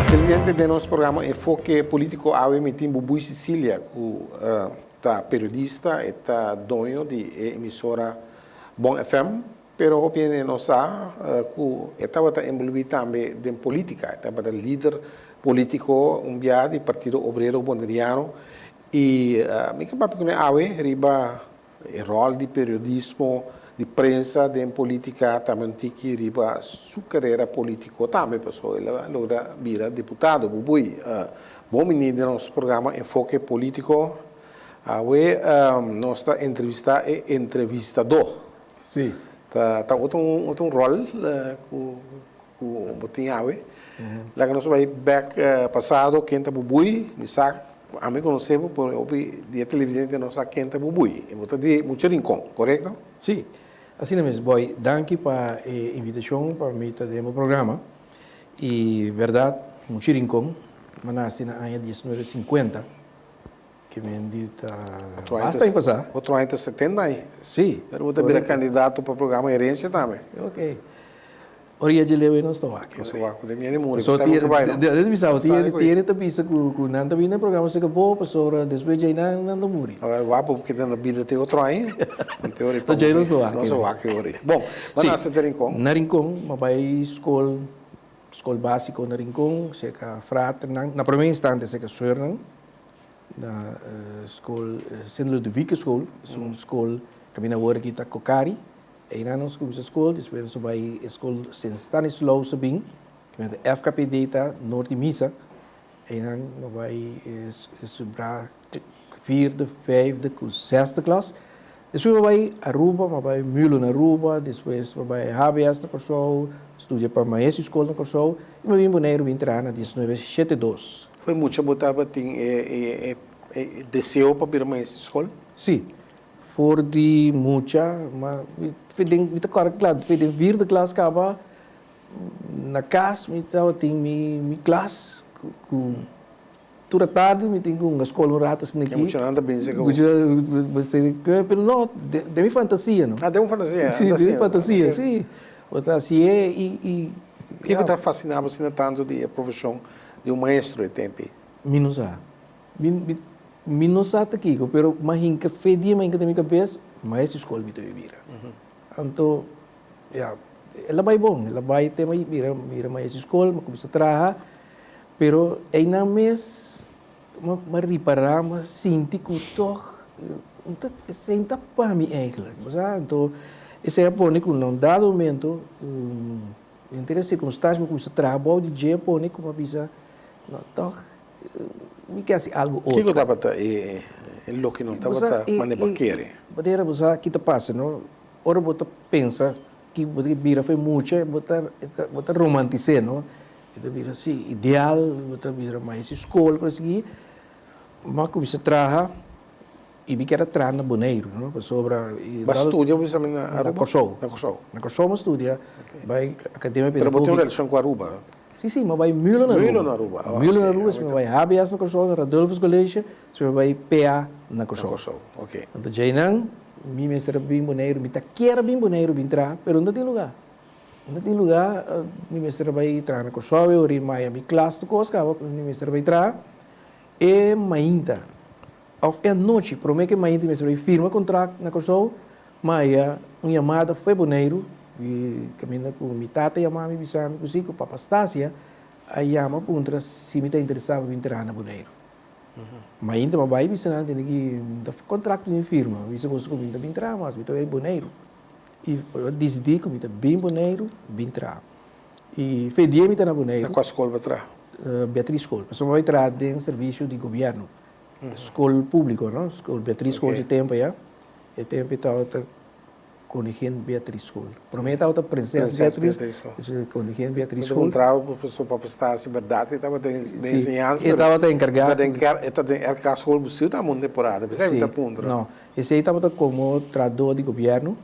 Televidente den nos programa Enfoke Politico awe mi tin Bubuy Cecilia cu ta periodista, e ta doño di e emisora Bon FM, pero hopi hende no sa cu e tabata envolvi tambe den politica, e tabata lider politico un bia di Partido Obrero Boneriano y mi ke papia cune awe riba e rol di periodismo, di prensa den politica, tambe un tiki riba su carera politico tambe, pasobra el a logra bira diputado. Bubuy, bon bini den nos programa Enfoke Politico. Awe nos ta entrevista e entrevistador. Sí. Ta ta otro un otro un rol ku ku bo tin awe. Laga nos bai bek pasado ken ta Bubui, mi sa ami konosé bo pero hopi di e televidente no sa ken ta Bubui. Bo ta di Mucha Rincon, korekto? Sí, asina mes Boy. Danki pa e invitashon pa mi ta den bo programa. I bèrdat Mucha Rincon, mi a nasi na aña diesnuebe sinkuenta. Ke men di ta basta aña pasá. Otro aña ta setenta aña. Sí. Pero bo ta bira kandidato pa programa Herencia tambe. Ok. Ora ya dje leu ei nos ta wak. Nos ta wak. Den mi muri, bo sabi ku bai no. Desde bisa bo tiene ta bisa ku nan ta bini na programa seka bo pasobra despues dje nan nan ta muri. Awor wak bo keda na bida te otro aña. Anto ora pa dje nos ta wak. Nos ta wak e ora. Bon, bo nase te Rincon. Na Rincon, mi a bai skol, skol básiko na Rincon, seka fraternan, na prome instante seka sùrnan. Na skol Sint Ludovicus-school, es un skol kaminda awor aki ta Cocari. Einan nos kuminsá skol, despues nos a bai e skol Sint Stanislaus a bin, kaminda ta FKPD ta nort di misa. Einan nos bai sobra vierde, vijfde ku zesde klas. Despues mi bai Aruba, mi bai Mulo na Aruba, despues mi bai HBS na Kòrsou, studia pa maestro skol na Kòrsou i mi bin Boneiru bin traha na diesnuebe shete dos. Foi mucha bo tabatin e deseo pa bira maestro skol? Si, for di mucha, ma mi ta kòrda kla, mi den vierde klas kaba na kas mi tabatin mi klas ku Tur atardi mi tin ku hunga skol un rato asina aki. E muchanan ta binse ku. Pero no, den mi fantasia no. Ah, den un fantasia. Si, den mi fantasia, si. Bo ta hasié i. Kiko ta fasina bo asina tantu di e profeshon di un maestro e tempu ei? Mi no sa. Mi no sa ta kiko, pero mi a hinka fe dia mi a hinka den mi kabes, maestro di skol mi ta bira. Anto, ya, el a bai bon, el a bai te mi bira maestro di skol, mi a kuminsá traha. Pero einan mes m'a ripará, m'a sinti ku tòg esei no ta pa mi eigentlik, bo sa. Anto esei a pone ku na un dado momento, henter e sirkunstansia mi kuminsá traha bou di dje a pone ku m'a bisa, no tòg mi ke hasi algu otro. Kiko tabata e loke no tabata manera bo a kere? Manera bo sa ki ta pasa no, ora bo ta pensa ki bo ta bira for e mucha bo ta romantis'é no. E ta bira si ideal, bo ta bira maestro di skol ku esaki. Mi a kuminsá traha i mi kier a traha na Boneiru, no, pasobra. Bo a studia bo bisa mi na Aruba? Na Kòrsou. Na Kòrsou. Na Kòrsou mi a studia, bai Akademia Pero bo tin un relashon ku Aruba? Si, si, mi a bai Mulo na Aruba. Mulo na Aruba, oh. Mulo na Aruba, mi a bai HBS na Kòrsou, na Radulphus College, mi a bai PA na Kòrsou. Na Kòrsou, ok. Anto djeinan mi mester a bin Boneiru, mi ta kier a bin Boneiru bin traha, pero no tin lugá. No tin lugá, mi mester a bai traha na Kòrsou, e ora i maya mi klas tur kos kaba, mi mester a bai traha e mainta òf e anochi promé ku e mainta mi mester a bai firma kontrakt na Kòrsou, maya un yamada fo'i Boneiru di kaminda ku mi tata yama mi bisa mi ku si ku papa Stasia a yama puntra si mi ta interesá pa bin traha na Boneiru. Mainta mi a bai bisa nan tene ki kontrakto mi firma, mi bisa boso ku mi no ta bin traha mas, mi ta bai Boneiru. I a disidí ku mi ta bin Boneiru, bin traha. I fe dia mi ta na Boneiru. Na kua skol bo traha? Beatriz Skol. Pasobra mi bai traha den servisio di gobièrnu. Skol públiko, no? Skol Beatriz Skol dje tempu ya. E tempu e tabata Koningin Beatriz Skol. Promé e tabata Prinses Beatriz, despues Koningin Beatriz Skol. Mi ta puntra bo pasobra Papa Stasi bèrdat e tabata den enseñansa, pero. E tabata enkargá. E ta den RK Skol Bestuur tambe un temporada. P'esei mi ta puntra. No. Esei tabata komo tradó di gobièrnu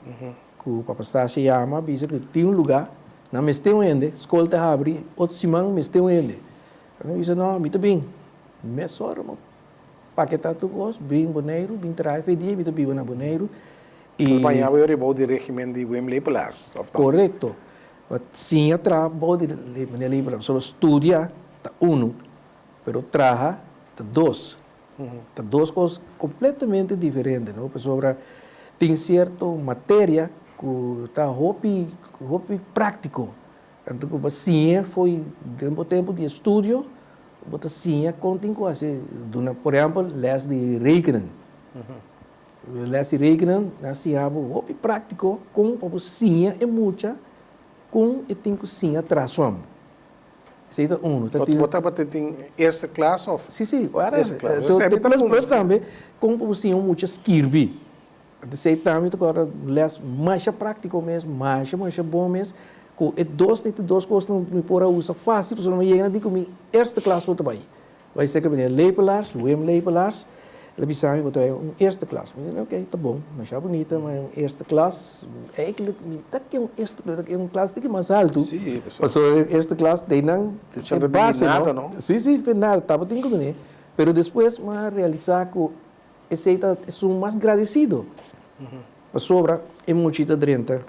ku Papa Stasia yama bisa ku tin un lugá, nan mester un hende, skol ta habri otro siman mester un hende. Mi bisa no, mi ta bin. Mesora mi. Paketá tur kos, bin Boneiru, bin traha fe dia mi ta biba na Boneiru i. Bo baña bo bou di regimen di Wim Lepelaars, of no? Korekto. Bo siña traha bou di meneer Lepelaars. Pasobra studia ta unu, pero traha ta dos. Ta dos kos kompletamente diferente, no? Pasobra tin sierto materia ku ta hopi, hopi práktiko. Anto ku bo siña fo'i den bo tempu di estudio, bo ta siña kon tin ku hasi duna, por ehèmpel, lès di rekenen. Lès di rekenen nan siña bo hopi práktiko kon pa bo siña e mucha kon e tin ku siña trasom. Esei ta unu. Ta tin. Bo tabata tin eerste klas òf? Si, si. Eerste klas. Plus plus tambe kon pa bo siña un mucha skirbi. Esei tambe ta kòrda lès masha práktiko mes, masha masha bon mes, ku e dos ta dos kosnan mi por a usa fásil pasobra mi yega na di ku mi eerste klas bo ta bai. Bai serka meneer Lepelaars, Wim Lepelaars, el a bisa mi bo ta bai un eerste klas. Mi di oke, ta bon, masha bunita, ma un eerste klas, eigentlik mi ta ke un eerste klas, mi ta ke un klas tiki mas altu, pasobra e eerste klas den nan e base no. Si, si, nada, tabatin ku meneer, pero despues mi a realisá ku Esei ta esun mas gradesido, pasobra e muchi ta drenta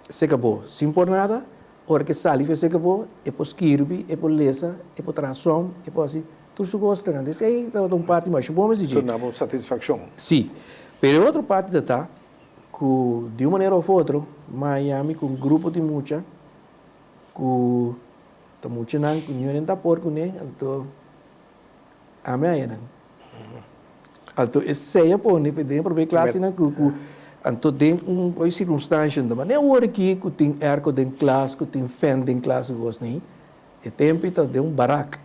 seka bo sin por nada, ora ke sali for seka bo e por skirbi, e por lesa, e por traha som, e por hasi tur su kosnan. Esei tabata un parti masha bon mes di dje. Duna bo satisfakshon. Si, pero e otro parti ta ta ku di un manera of otro Miami ku un grupo di mucha ku ta muchanan ku niun ta por kuné, anto Ami a nan. Anto esei a pone den e prome klasenan ku ku anto den un hopi sirkunstansha anto ma ne awor aki ku tin airco den klas ku tin fan den klas ku kos nei e tempu ta den un barak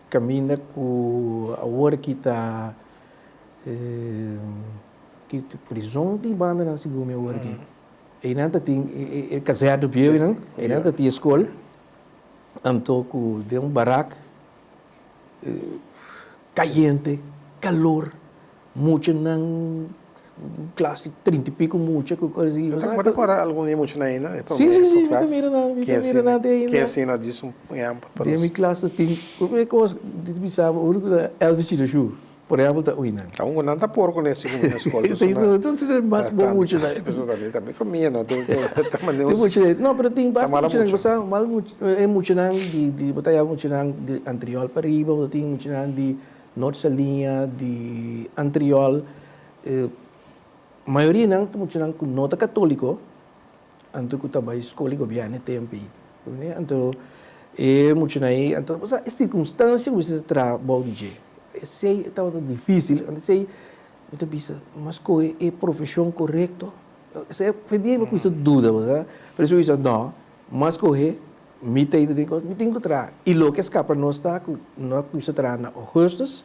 kaminda ku awor aki ta ki prizon tin banda nan segun mi awor aki einan ta tin e kazèrne bieu einan einan ta tin e skol anto ku den un barak. Cayente, calor, muchanan klas di trinta y pico mucha cu cos así. Bo ta acorda algun di e muchanan ainda? Si, si, si, mi ta mira nan, mi ta mira nan te ainda. Ken asina djis un ehempel pa nos. Den mi klas ta tin, prome cos di ta bisa bo, unu cu ta Elvis Chidoshu, por ehempel ta ui nan. Ta un cu nan ta por cu nesi cu mi na scol. Si, no, mas bon muchanan. Si, pasobra ta mi famia no, ta manda un. No, pero tin basta muchanan, bo sa, mal mucha. E muchanan di bo ta yama muchanan di Antriol pa riba, bo ta tin muchanan di Noord Saliña, di Antriol. Mayoria nan ta muchanan ku no ta katoliko, anto ku ta bai skol di gobièrnu e tempu ei. Anto e muchanan ei, anto bo sa e sirkunstansia ku mester traha bou di dje, esei tabata difísil, anto esei mi ta bisa, mas kohe e profeshon korekto? Esei fe dia mi a kuminsá duda, bo sa, pero despues mi bisa no. Mas kohe, mi ta ita den kos, mi tin ku traha. I loke a skapa nos ta ku no a kuminsá traha na ougùstùs,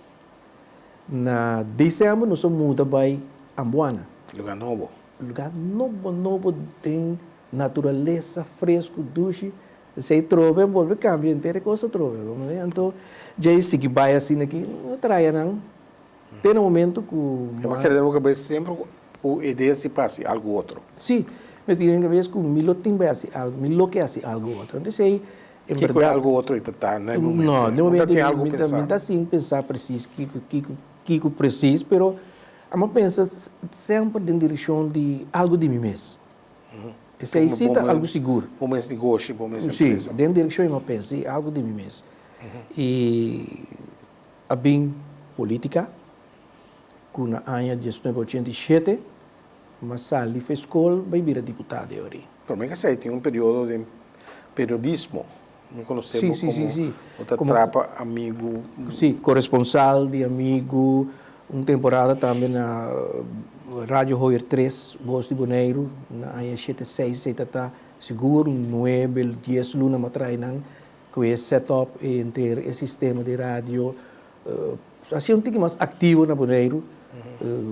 na desèmber nos a muda bai Ambuana. Lugá nobo. Lugá nobo nobo den naturalesa, fresku, dushi. Esei trobe a bolbe kambia henter e kos atrobe. Anto djei sigui bai asina aki, no traha nan Te na momento ku. E bo kere den bo kabes semper ku idea si pa hasi algu otro. Si, mi tin den kabes ku mi lo tin bai hasi algu, mi lo ke hasi algu otro. Anto esei en bèrdat. Kiko e algu otro i ta ta na e momento? No, na e momento mi algu pensa. Mi ta sin pensa presis kiko, kiko, kiko presis, pero amo pensa semper den direkshon di algu di mi mes. Esei si ta algu sigur. Bo mes negoshi, bo mes empresa. Si, den direkshon mi a pensa si algu di mi mes. I. A bin politica cu na aña 1987 m'a sali f'e scol bay bira diputado e ori. Prome cu esey tin un periodo den periodismo. Mi conoce bo como bo ta trapa Amigu. Si, coresponsal di Amigu, un temporada tambe na Radio Hoyer 3, Voz di Boneiru, na aña 76 esey ta ta sigur un nuebe, dies luna m'a trae nan. Ku e set up e henter e sistema di radio a sido un tiki mas aktivo na Boneiru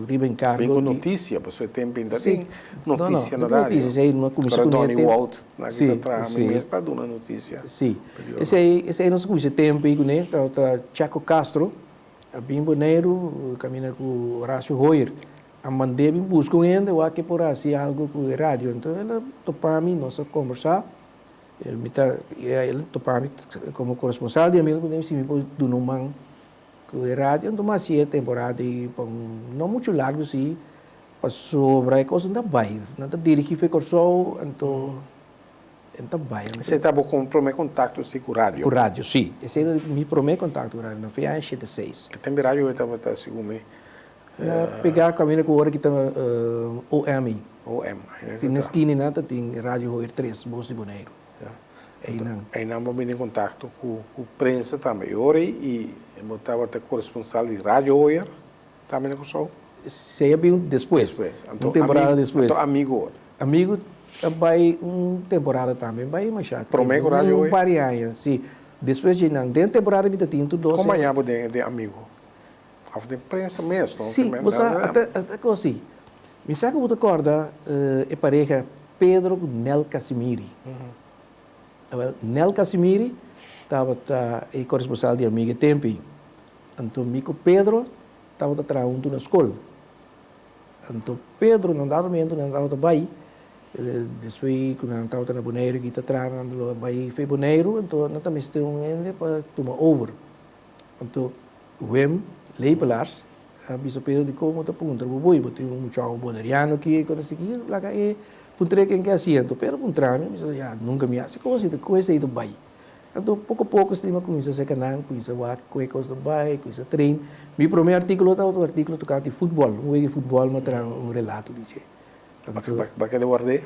riba enkargo di. Bin ku notisia, pasobra e tempu ainda tin notisia na radio. Ora Donny Wout na ki ta traha mi mes ta duna notisia. Si, esei esei nos a kuminsá e tempu ei kuné tabata Chaco Castro a bin Boneiru kaminda ku Horacio Hoyer a mand'é bin buska un hende wak ke por hasi algu ku e radio. Enton el a topa mi nos a kombersá. Mi ta el topa mi komo koresponsal di amigo ku si mi por duna un man Ku e radio anto mas hasi e temporada ei pa un no muchu largu si, pasobra e kos no ta bai. Nan ta dirigí for Kòrsou anto e no ta bai. Esei ta bo promé kontakto si ku radio? Ku radio, si. Esei ta mi promé kontakto ku radio, na fin aña shete seis. E tempu radio ei tabata segun mi. Na pegá kaminda ku ora ki ta OM ei. OM, Si, na skina einan ta tin Radio Hoyer Tres, Bos di Boneiru. Einan. Einan bo bini en kontakto ku prensa tambe. E ora ei i bo tabata koresponsal di Radio Hoyer tambe na Kòrsou? Si, a bin despues. Despues. Un temporada despues. Anto Amigo ora? Amigo a bai un temporada tambe. Bai masha tempu. Promé ku Radio Hoyer? Un par di aña, si. Despues dje nan. Den temporada mi ta tin tur dos. Kon baña bo den Amigo? Of den prensa mes, no? Si, bo sa, ata kos si. Mi sa ku bo ta kòrda e pareha Pedro ku Nel Casimiri. Awèl, Nel Casimiri tabata e koresponsal di Amiga e tempu ei. Anto mi ku Pedro tabata traha huntu na skol. Anto Pedro na un dado momento nan tabata bai, despues ku nan tabata na Boneiru aki ta traha nan lo a bai for Boneiru, anto nan ta mester un hende pa tuma over. Anto Wim Lepelaars a bisa Pedro dikon bo ta puntra bo boy, bo tin un muchacho boneriano aki ku ta sigui laga e puntr'é ken ke hasi. Anto Pedro puntra mi, mi bisa ya nunka mi hasi kos i ku esei ta bai. Anto poko poko esei mi a kuminsá seka nan, kuminsá wak ku e kos ta bai, kuminsá train. Mi promé artíkulo tabata un artíkulo tokante futbòl, un wega di futbòl mi a traha un relato di dje. Ba keda ward'é?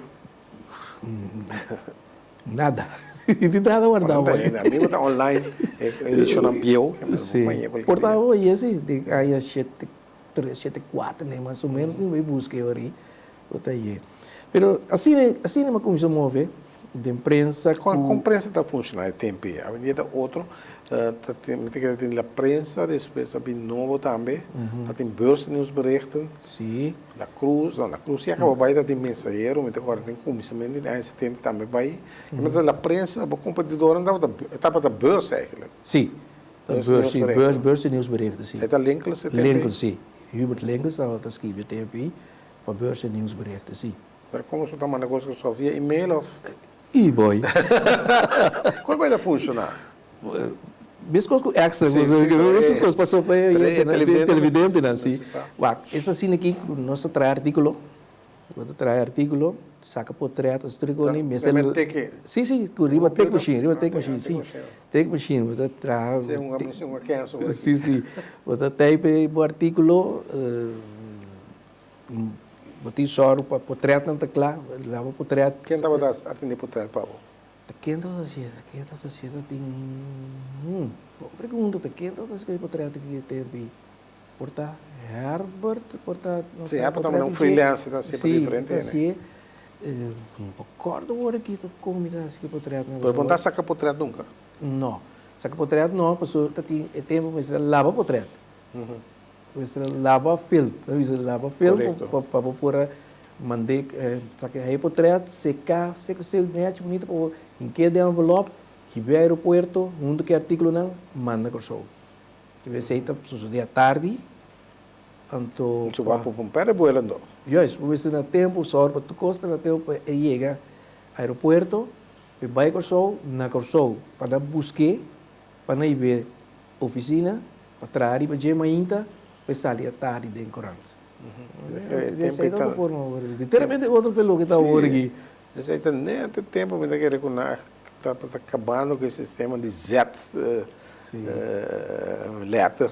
Nada. Di nada warda hoy. Amigo ta online, edicionnan bieu. Sí. Por ta hoy esi, den aña shete tres, shete kuater, ne, mas o menos, mi bai buska e ora ei, por ta aye. Pero asina, asina mi a kuminsá move den prensa ku. Kon prensa ta funshoná e tempu ei? Awendia ta otro, ta tin, mi ta kere tin La Prensa, despues a bin Nobo tambe, a tin Beursnieuwsberichten. Sí. La Cruz, no, La Cruz ya caba bay ta tin Mensahero, mi ta acorda den cuminsamiento di aña setenta tambe bay. Y mi ta La Prensa, bo competidornan tabata, tabata Beurs eigenlijk. Sí, Beurs, sí, Beurs, Beurs y Nieuwsberichten, sí. E ta Linkels e tempo ey? Linkels, sí. Hubert Linkels tabata scribi e tempo ey pa Beurs y Nieuwsberichten, sí. Pero como su ta manda cos cu via email of? Y boy. Con cu e ta funciona? Meskos ku extra Sí, sí, pero e kos pasó pa e pero e televidentenan, si. Wak, es asina aki ku nos ta traha artíkulo, bo ta traha artíkulo, saka potret, nos tur kos mester Met teke? Sí, sí, ku riba take machine, riba take machine, sí. Take machine, bo ta traha Sí, un mester un kenso por aki. Sí, sí. Bo ta type bo artíkulo, bo tin sòru pa potretnan ta kla, laba potret. Ken tabata atendé potret pa bo? Ta ken ta hasié? Ta ken ta hasié? Ta tin hmm bon pregunta. Ta ken ta hasié ku e potret aki e tempu ei? Por ta Herbert? Por ta no Sí, Herbert ta un freelancer, ta hasié pa diferente hende. Sí, ta hasié. No por kòrda ora aki ta kon mi ta hasi ku e potretnan. Pero bo no ta saka potret nunka? No. Saka potret no, pasobra ta tin e tempu mester a laba potret. Mester a laba film, ta bisa laba film pa bo por a mand'é saka e potret, seká, seka seka nechi bunita pa bo hink'é den envelop, hib'é aeropuerto huntu ku e artíkulonan, manda Kòrsou. Esei ta sosodé atardi, anto Su pa por pèrdè buelo anto. Juist, bo mester na tempu, sòru pa tur kos ta na tempu pa e yega aeropuerto, pa e bai Kòrsou, na Kòrsou pa nan busk'é, pa nan hib'é ofisina. Pa traha riba dje mainta, pa e sali atardi den korant. Esei ta otro forma awor. Literalmente otro fe loke ta awor aki. Esei ta net e tempu mi ta kere ku nan ta kabando ku e sistema di zet letter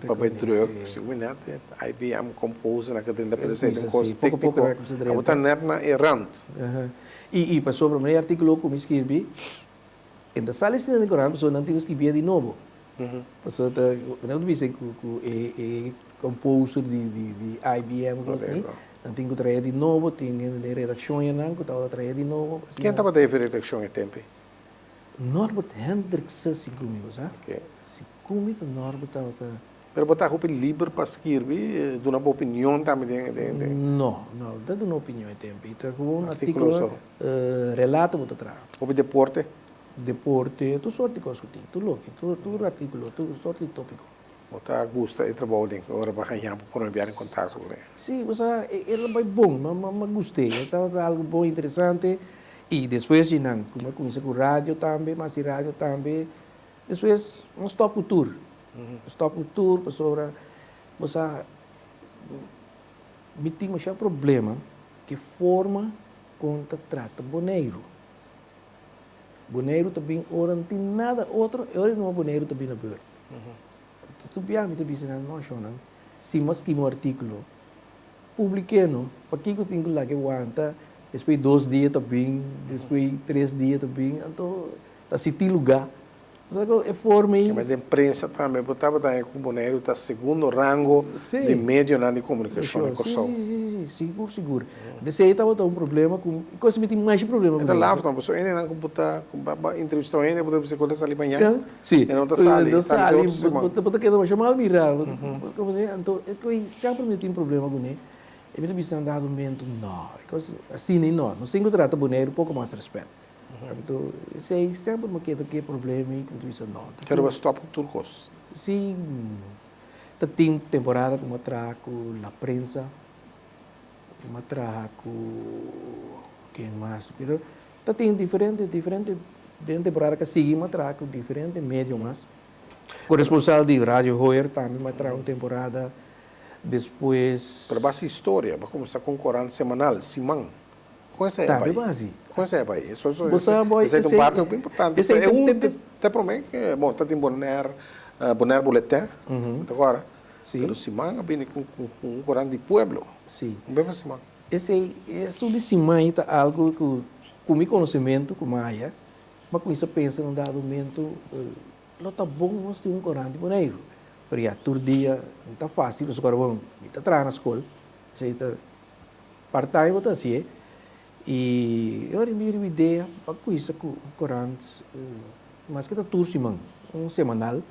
pa bai druk. Segun mi net IBM Composer nan ka drenta pero esei ta un kos tekniko. Abo ta net na e rand. I pasobra mi artikulo ku mi skirbi E ta sali asina den korant pasobra nan tin ku skibié di nobo. Pasobra ta, nan ta bisa ku ku e e composer di di di IBM kos así, nan tin ku trae di nobo, tin hende den redakshon nan ku tabata trae di nobo. Ken tabata hefe redakshon e tempu ei? Norbert Hendrikse segun mi, bo sa? Segun mi ta Norbert tabata. Pero bo ta hopi liber pa skirbi, duna bo opinion tambe den den den. No, no, ta duna opinion e tempu. I ta gewoon artíkulo, relato bo ta traha. Hopi deporte? Deporte, tur sort di kos ku tin, tur loke, tur tur artíkulo, tur sort di tópiko. Bo ta gusta e trabou den ora bo haña bo prome biaha den kontakto ku e? Si, bo sa, e ta bai bon, mi a gust'é, e tabata algu bon, interesante. I despues di nan, ku mi a kuminsá ku radio tambe, mi a hasi radio tambe, despues mi a stòp ku tur. Stòp ku tur pasobra bo sa mi tin masha problema ku e forma kon ta trata Boneiru. Boneiru ta bin ora no tin nada otro e ora numa Boneiru ta bin na beurt. Tur biaha mi ta bisa nan, no shonnan, si mi a skibi un artíkulo publik'é no, pakiko tin ku laga e wanta, despues dos dia ta bin, despues tres dia ta bin, anto ta si tin lugá. Sa ku e forma ei. Mas den prensa tambe bo tabata haña ku Boneiru ta segundo rango di medionan di komunikashon na Kòrsou. Si, si, si, sigur, sigur. Desei tabata un problema ku, i kos mi tin masha problema ku E ta laf no, pasobra hendenan ku bo ta, ku bo a entrevistá un hende bo ta bisa ku el ta sali mañan, Si, e no ta sali, e e sali te otro siman. Bo ta keda masha mal mirá. Anto e kos semper mi tin problema kuné. E mi ta bisa nan dado momento, no, e kos asina no. Nos tin ku trata Boneiru poko mas rèspèt. Anto esei semper mi keda ku e problema ei ku mi ta bisa no. Pero bo a stòp ku tur kos? Si, ta tin temporada ku mi a traha ku La Prensa, mi a traha ku ken mas, pero ta tin diferente, diferente, den temporada ku a sigui mi a traha ku diferente medio mas. Koresponsal di Radio Hoyer tambe mi a traha un temporada, despues. Pero base historia, bo a kuminsá ku un korant semanal, Siman. Kon esei a Tambe bai? basi. Kon esei a bai? Eso, eso, Bo sa boy, esei ta un esei, parte hopi importante. esei E ta un te te, te promé ke, bon, ta tin Bonaire, Bonaire Bulletin, bo ta kòrda? Si. Pero Siman a bini ku, ku, ku un korant di pueblo. Si. Un bes pa siman. Esei, esun di siman ei ta algu ku, ku mi konosementu ku mi a haya, mi a kuminsá pensa na un dado momento, lo ta bon nos tin un korant di Boneiru. Pero ya, tur dia no ta fásil, pasobra bon, mi ta traha na skol, esei ta Part time bo ta hasié y e ora mi riba idea pa cuinsa cu corant maske ta tur siman, un semanal.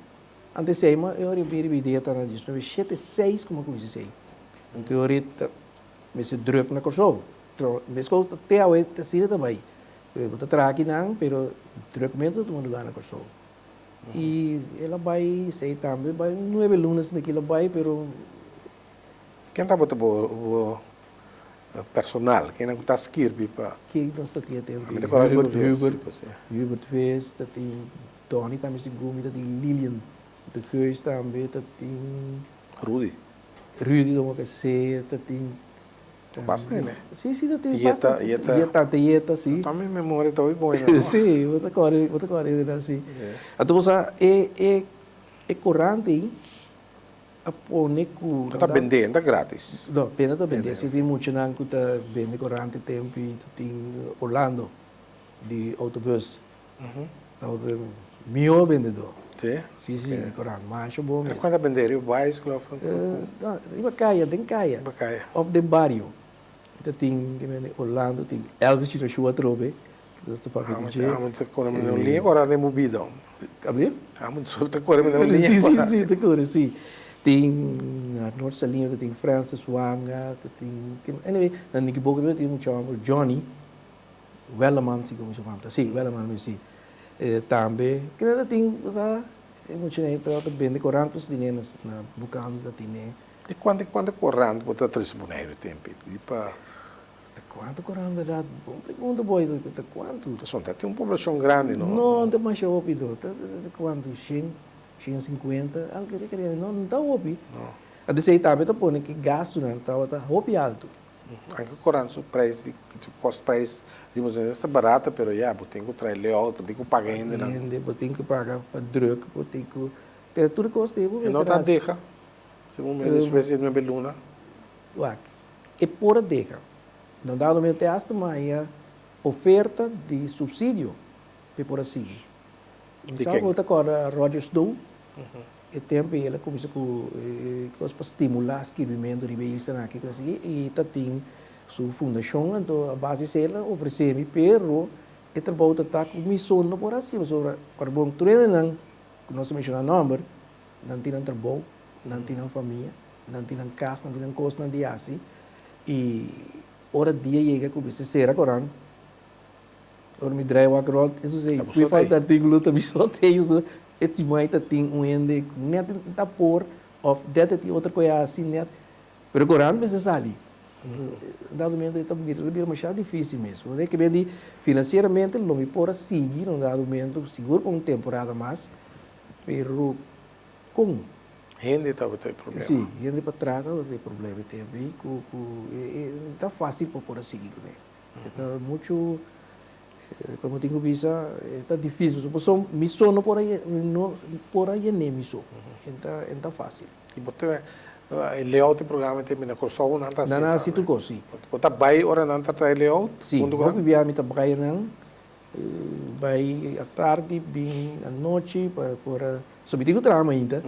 Antes esey e ora mi riba idea ta na diesnuebe shete seis cu mi a cuinsa esey. Anto e ora ta mester druk na Corsou. Pero mescos ta te awe ta asina ta bay. Bo ta traha akinan pero drukmento ta tuma lugar na Corsou. Y el a bay esey tambe bay un nuebe luna esaki el a bay pero. Ken tabata bo bo personal? Kennan ku ta skirbi pa. Ken nos ta tin e tempu? Mi ta kòrda Hubert, Hubert, Hubert Vis, ta tin Tony tambe sigur, mi ta tin Lilian de Geus tambe, ta tin. Rudy. Rudy Domocassé, ta tin. Basta ne? Si, si, ta tin Yeta, basta. Yeta. Yeta, tante Yeta, si. Anto mi memoria ta hopi bon no? Si, bo ta kòrda, bo ta kòrda si. Anto bo sa e e e korant ei. A pone ku. Ta bende, no ta gratis. No, bende ta bende. Si tin muchanan ku ta bende korante tempu i ta tin Orlando di autobus. Ta otro mihó bendedó. Si? Si, si, di korante. Masha bon mes. Pero kon ta bende? Riba baisiklo òf? No, riba kaya, den kaya. Riba kaya. Òf den bario. Ta tin Orlando, tin Elvis Chinoshua atrobe. Nos ta papia di dje. Amo ta kore manera un liña kora den bo bida. Ablief? Amo ta kore manera un liña Si, kora. si, si, ta kore, si. Tin Arnold Saliño, ta tin Francis Wanga, ta tin, anyway, na Nikiboka tambe tin mucha homber, Johnny Welleman, si como su fam ta, si, Welleman mi si. Tambe, kende ta tin, bo sa, e muchanan ta bende korant, pues tine na bukan ta tine. Di kuantu, kuantu korant bo ta trese Boneiru tempi? Di pa. Ta kuantu koran berdad? Bon pregunta boy, ta kuantu? Pasobra ta tin un poblashon grandi no? No, ta masha hopi do. Ta kuantu? Shen, shen sinkuenta, algu di kere. No, no ta hopi. No. Anto esei tambe ta pone ku e gastunan tabata hopi altu. Anke koran su prijs di, su kost prijs di bo ta barata pero ya bo tin ku trae layout, bo tin ku paga hendenan. Hende, bo tin ku paga pa druk, bo tin ku, te tur kos te bo E no mester ta hasi. deha, segun mi despues di nuebe luna. Wak, e por a deha. Na dado momento te hasta maya oferta di subsidio p'e por a sigui. Mi Di sa ken? bo ta kòrda Roger Snow, e tempu ei el a kuminsá ku e kos pa stimulá skirbimentu riba e islanan aki ku así i ta tin su fundashon anto a base esei el a ofresé mi pero e trabou ta ta ku mi so no por hasi pasobra ora bon tur hendenan ku nos a menshoná nòmber nan tin nan trabou, nan tin nan famia. Nan tin nan kas, nan tin nan kosnan di hasi i ora dia yega ku mester sera koran, ora mi drai wak rònt, eso si kui falta artíkulo ta mi so tei, so e chimai ta tin un hende ku nèt ta por òf nèt e tin otro ku e hasi nèt, pero koran mester sali. Dado momento e ta bira lo bira masha difísil mes. Por e ke ben di finansieramente lo mi por a sigui na un dado momento sigur pa un temporada mas, pero. Kon? Hende tabata e problema. Sí, hende pa traha tabata e problema. E tempu ei ku ku e ta fásil pa por a sigui kuné. E ta muchu, komo tin ku bisa, e ta difísil. Pasobra mi so no por a no por a yené mi so. E ta e ta fásil. I bo ta e layout di programa ta bini na Kòrsou nan ta hasi Nan a hasi tur kos, sí. Bo ta bai ora nan ta traha e layout Sí, huntu ku nan? hopi biaha mi ta bai nan, bai atardi bin anochi pa por a So mi tin ku traha mainta,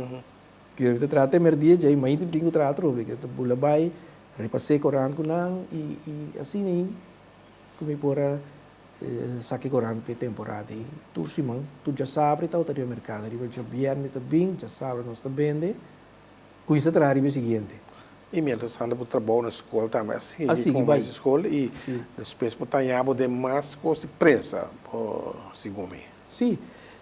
ke mi ta traha te merdia djei, mainta mi tin ku traha atrobe, ke ta bula bai repas'é korant ku nan i i asina ei ku mi por a saka e korant p'e temporada ei. Tur siman, tur djasabra e tabata riba merkado, riba djabièrnè ta bin, djasabra nos ta bende, kuminsá traha riba e siguiente. I mientras tanto bo trabou na skol tambe a sigui komo maestro di skol i despues bo ta haña bo den mas kos di prensa, segun mi. Sí,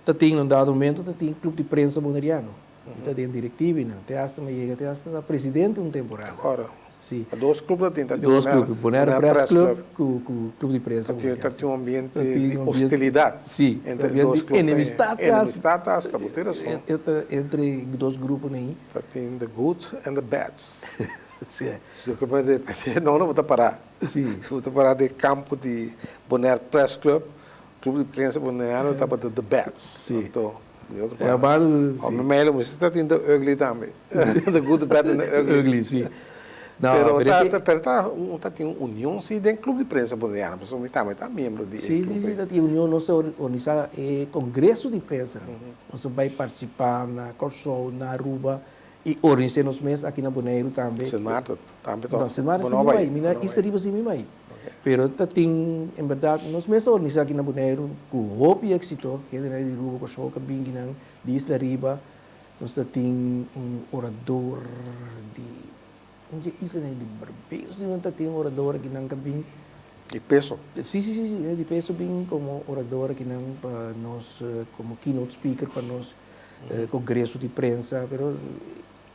ta tin un dado momento ta tin Club di Prensa Boneriano. Mi ta den directivinan, te hasta mi a yega te hasta ta presidente un temporada. Ora. Sí. Ta dos club ta tin, ta tin Dos club, Bonaire Press Club ku ku Club di Prensa Boneriano. Ta tin un ambiente di hostilidad Sí, entre e dos club. Enemistad casi. Enemistad hasta, bo tin razon. Entre e dos gruponan ei. Ta tin the good and the bads. Sí. Si bo no, no bo ta para. Sí. Si bo ta para den campo di Bonaire Press Club, Club di Prensa Boneriano tabata the best. Sí. Anto, di otro E banda, sí. Ome Melo mester ta tin the ugly tambe. The good, the bad and the ugly. Ugly, sí. No, Pero pero ta, ese ta, pero ta, un, ta tin un union sí den Club di Prensa Boneriano, pasobra mi tambe ta miembro di e Sí, sí, club sí, ei. ta tin union. Nos ta organisa e congreso di prensa. Nos ta bai participa na Kòrsou, na Aruba i organisa nos mes aki na Boneiru tambe. Sint Maarten tambe No, toch? Sint Maarten Bo sí no mi bai? bai. Mi Bo na no Isla bai. Riba sí mi bai. Ok. Pero ta tin, en berdad, nos mes a organisa aki na Boneiru ku hopi éksito. Hendenan di Aruba, Kòrsou ka bin kinan, di Isla Riba. Nos ta tin un orador di un dje islanan di Barbados di nan ta tin un orador akinan ka bin. Di peso? Sí, sí, sí, sí, di peso bin komo orador akinan pa nos, komo keynote speaker pa nos kongreso di prensa, pero.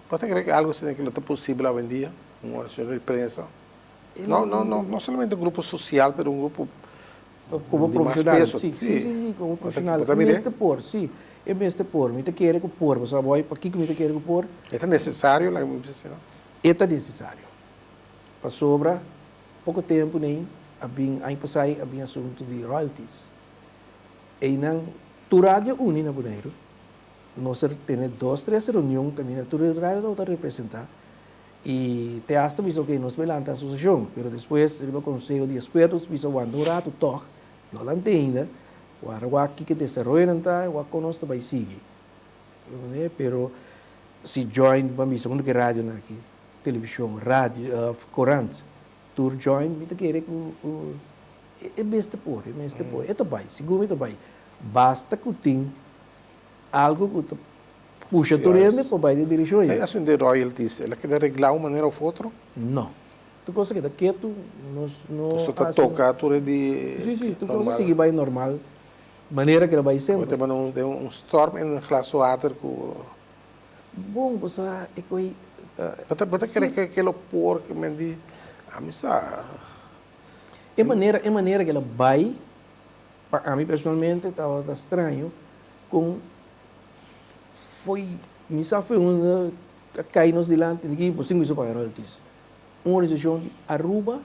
Bo ta kere ku algu asina ke lo ta posibel awendia, un organisashon di prensa? No, no, no, no solamente un grupo social, pero un grupo Como di mas profesional, peso. sí, sí, sí, sí, como Bo ta, profesional. bo ta mir'é? Mester por, sí, e mester por. Mi ta kere ku por, pasobra boy, pakiko mi ta kere ku por? E ta nesesario, laga mi bisa asina. E ta nesesario. Pasobra poko tempu nei a bin, aña pasai a bin asuntu di royalties. Einan tur radio uni na Boneiru, nos a tene dos, tres reunion kaminda tur e radio tabata representá. I te hasta bisa ok nos bai lanta asosiashon, pero despues riba konseho di ekspertos bisa wanta un ratu tòg, no lant'é ainda, wara wak kiko desaroyonan ta i wak kon nos ta bai sigui. Pero si join ban bisa unda ku e radionan aki, televishon, radio, korant, tur join mi ta kere ku ku e mester por, e mester por, e ta bai, sigur mi ta bai. Basta ku tin algu ku ta Pusha tur hende pa bai den direkshon ei. E asuntu di royalties, el a keda reglá un manera of otro? No. Tur kos a keda ketu, nos no Boso ta hasi. toka tur e di Sí, sí, tur kos a normal. sigui bai normal, manera ku el a bai Bo semper. tabata un den un storm en un glas water ku. Bon, bo sa e koi ta. Bo ta bo ta kere Sí. ke ke lo por ke men di, ami sa. E manera, e manera ku el a bai, pa ami personalmente tabata straño kon. Foi, mi sa foi unda a kai nos dilanti di ki bo tin bisa paga royalties. Un organisashon di Aruba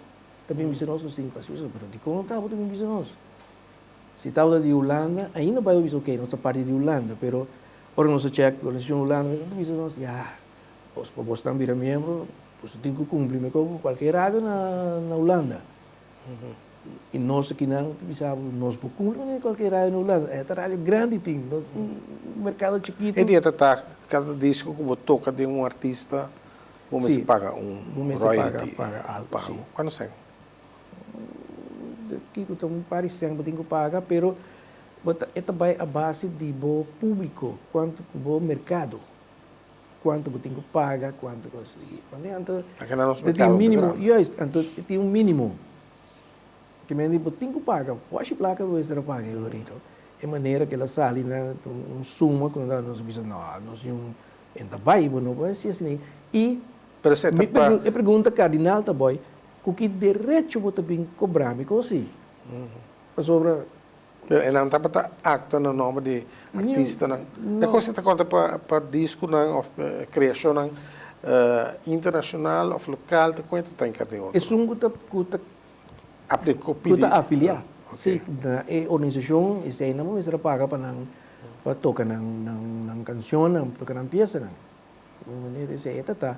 ta bin bisa nos nos tin ku hasi eso, pero dikon no tabata bin bisa nos? Si tabata di Hulanda, ainda bai bo bisa ok, nos ta parti di Hulanda, pero ora nos a chèk ku organisashon Hulanda nan ta bisa nos, ya, bos pa bosnan bira miembro, boso tin ku kumpli mekor ku kualke radio na Hulanda. I nos akinan ta bisa bo, nos por cumpli manera cualkier radio na Hulanda. E ta radio grandi tin, nos tin un mercado chikitu. E dia ta ta cada disco cu bo toca den un artista, bo mester paga un royalty. Bo mester paga algo, si. Cuanto cen? Kico ta un par di cen bo tin cu paga, pero bo ta, e ta bay a base di bo publico, cuanto cu bo mercado. Cuanto bo tin cu paga, cuanto cos di. Mane anto Aki na nos te tin mercado ta minimo, grandi. juist, anto e tin un minimo. Ke men di bo tin cu paga, washi placa bo mester a paga e horito. E manera cu el a sali na un suma cu nos a bisa no, nos tin un, e ta bay, bo no por haci asina. Y Pero esei ta mi pa. e pregunta cardinal ta boy, cu ki derecho bo ta bin cobra mi cos si? Pasobra. Pero e nan tabata actua na nomber di artistanan. E cosa ta conta pa disconan of creacionnan internacional of local ta cuenta ta encarga den otro. Esun cu ta cu ta cu ta afilia si na e organisacion esey nan bo mester a paga pa nan pa toca nan nan cancionnan toca nan piesanan. Esey e ta ta.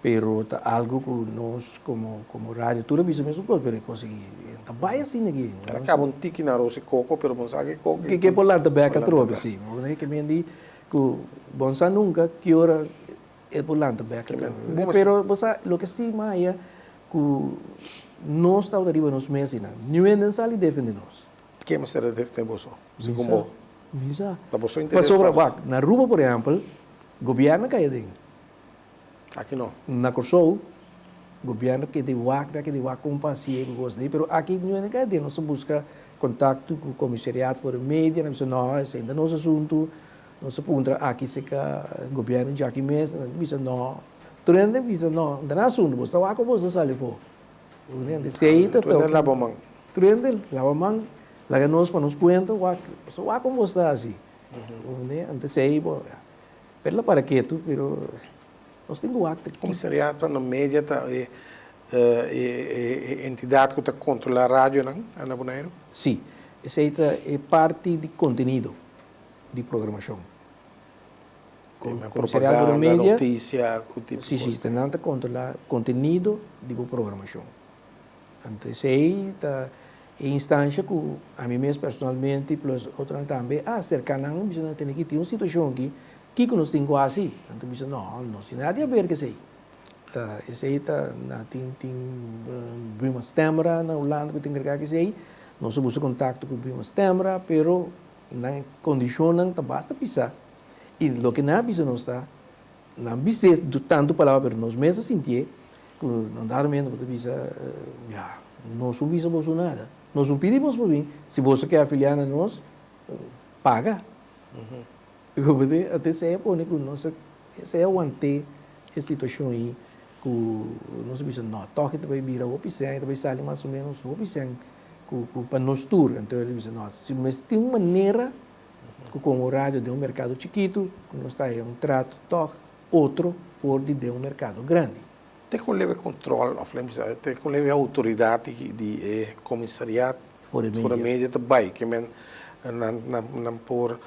Pero ta algo cu nos como como radio tur a bisa mesun cos pero e cos aki no ta bay asina aki. El a caba un tiki na aros e coco pero bon sa ki coco Ke por lanta bek atrobe si. Ke men di cu bon sa nunca ki ora e por lanta bek atrobe. Pero bo sa loke si maya cu nos tabata riba nos mes y nan niun hende a sali defende nos. Ke mester a defende boso segun bo? Mi sa. Ta boso interes Pasobra wak na Aruba por ehempel gobierno a cay aden. Aki no. Na Kòrsou, gobièrnu ke di wak, nan ke di wak kon pa hasié ku kos di, pero aki no hende kai den. Nos a buska kontakto ku Commissariaat voor de Media, nan bisa no, esei no ta nos asuntu. Nos a puntra aki serka gobièrnu djaki mes, nan bisa no. Tur hende bisa no, no ta nan asuntu, bos ta wak ku bos ta sali afó. Tur hende esei ta Tur hende laba man. Tur hende laba man, laga nos pa nos kuenta wak, bos ta wak kon bos ta hasi. Anto esei bo. Pero la para ketu, pero nos tin ku wak ta. Komisariato na media ta e e entidat ku ta kontrolá radionan na Boneiru? Sí, esei ta e parti di kontenido di programashon. Komisariato na media. Notisia, ku tipo kos. Sí, sí, nan ta kontrolá kontenido di bo programashon. Anto esei ta e instansha ku ami mes personalmente plus otronan tambe a aserká nan i bisa nan tene ki tin un situashon aki, kiko nos tin ku hasi? Nan ta bisa no, nos tin nada di haber ku esei. Ta esei ta na tin tin Buma Stemra na Hulanda ku ta enkargá ku esei, nos a buska kontakto ku Buma Stemra pero nan kondishonnan ta basta pisá i loke nan a bisa nos ta Nan bis'é tantu palabra pero nos mes a sintié ku nan dado momento bo ta bisa, ya, nos un bisa boso nada. Nos un pidi bos pa bin, si boso ke afiliá na nos, paga. Comprende? Anto esei a pone ku nos a, esei a want'é e situashon ei ku nos a bisa, no, tòg e ta bai bira hopi sèn, e ta bai sali mas o ménos hopi sèn ku ku pa nos tur. Anto el a bisa, no, si mester tin un manera Ku komo radio den un merkado chikitu, ku nos ta haya un trato tòg otro for di den un merkado grandi. Te kon lebe kontrol òf lei bisa te kon lebe outoridat di e komisariat for e media ta bai ke men nan nan por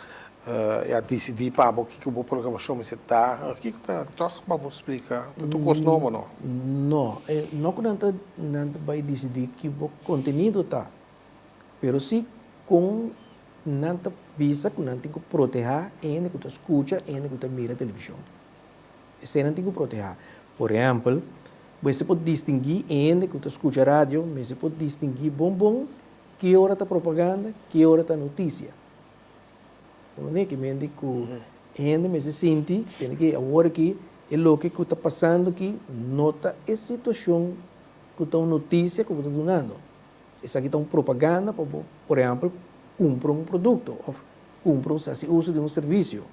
ya disidí pa bo kiko bo programashon mester ta kiko ta tòg pa bo splika ta tur kos nobo no? No, no ku nan ta nan ta bai disidí ki bo kontenido ta pero si kon Nan ta bisa ku nan tin ku protehá e hende ku ta skucha, e hende ku ta mira televishon. Esei nan tin ku protehá. Por ehèmpel, mester por distinguí e hende ku ta skucha radio, mester por distinguí bon bon ki ora ta propaganda, ki ora ta notisia. Bo mane ki mende ku e hende mester sinti, tende ki awor aki e loke ku ta pasando aki no ta e situashon ku ta un notisia ku bo ta dunando. Esaki ta un propaganda pa bo, por ehèmpel, kumpra un produkto òf kumpra un hasi uso di un servisio.